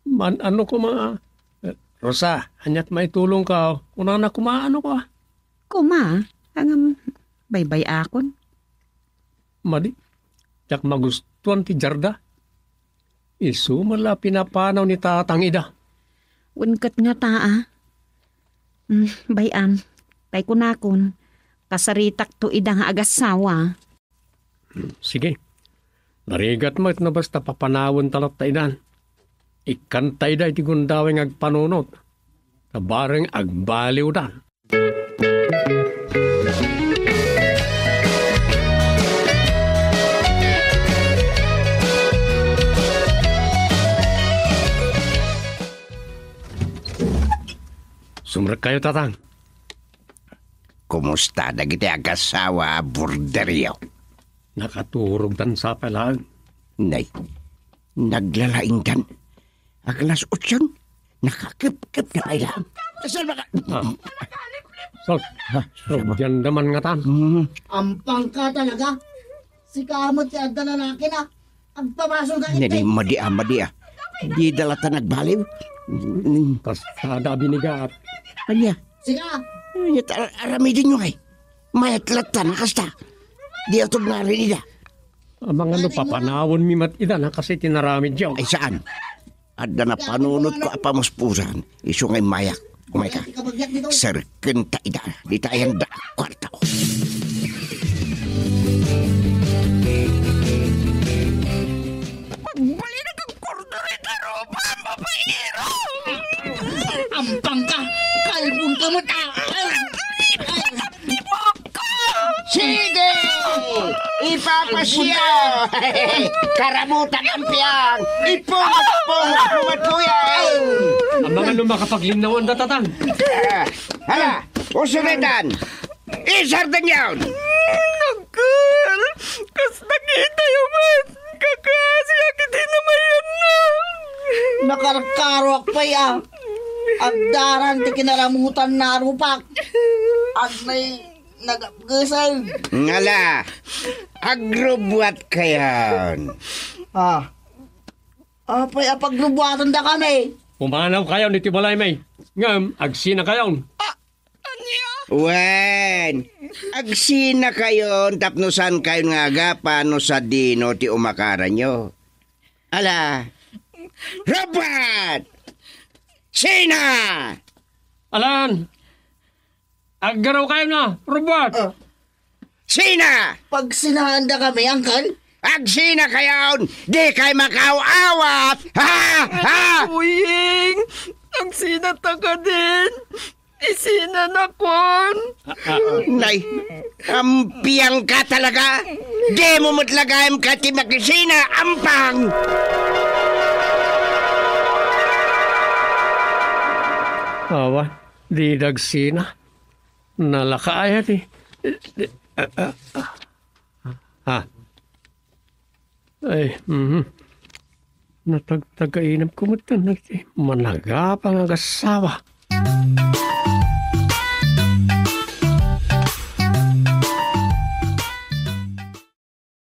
Man, ano koma? Eh, Rosa, aniat maitulongka? Kunana koma, ano ko, ah? Koma, ngem baybay-akon. Madi, diak magustuan ti jarda. Isu met la pinapanaw ni tatang ida. Wen ket ngata a. Hmm, bay-am, tay kunakon, kasaritakto ida nga agassawa. Hmm, sige. Narigat met no basta papanawenta latta idan. Ikkanta ida iti gundaway nga agpanunot. Ta bareng agbaliwdan. Sumrekkayo, Tatang. Kumusta dagiti agassawa a borderyo? Nakaturogdan sa pay laeng. Nay, naglalaingdan. Aglas otson, nakakepkep na pay laeng. Saan ba ka? Ah. Sus, ha? Sugyan da man ngatan. Hmm. Ampang ka talaga. Sika met ti adda lalaki na. Agpabasol ka. Nini, madi a, madi a. Dida latta nagbaliw. Kastada binigat. Ania? Sika. Ania, ta-, aramidenyo ay. Mayat latta na kasta. Di atog nga rin ida. Amangan no papanawanmi met ida na kasi tinaramidyo. Ay, saan? Adda napanunotko a pamuspusan, isu nga immayak. Umayka. Serkenta ida, dita ayanda a kuarto. Pagbalinak a kordero ita rupa, babaero! Ampang ka! Kalbon ka met, ah! Ay! Ay! Sige! Ipapasya! Karamutan ang piyang! Ipung! Pung! Pung! Pung! Amangan no makapaglinnawan da, Tatang. Ah, hala! Usulitan! Isartan yaon! Nagkal! Kas nakita yung mas kakasiak iti namayan na! Nakarkaroak pay, ah! Agdaran ti kinaramutan na rupak! Agnay nagapgesan. Ngala, agrubbuat kayon. Ah. Apay a pagrubuatan da kami? Pumanaw kayon iti balay, may. Ngem, agsina kayon. Ah, ania? Wen, agsina kayon tapno saan kayon nga agapan no sadino ti umakaranyo. Ala, Robert! Sina! Alan! Aggaraw kayon na, Robert! Ah. Sina! Pagsinaan da kami, Uncle? Agsina kayon! Di kay makaaw-awat! Ha! Ha! Uying! Agsina ta kadin! Isina nakon! Nay, ampiang ka talaga! Di mo met lagayem ka ti makisina, ampang! Awan, di dagsina. Nalaka aya ti, ah, ah, ah. Ha? Ay, mhm. Natagtagainep ko met dagiti managapa nga agassawa.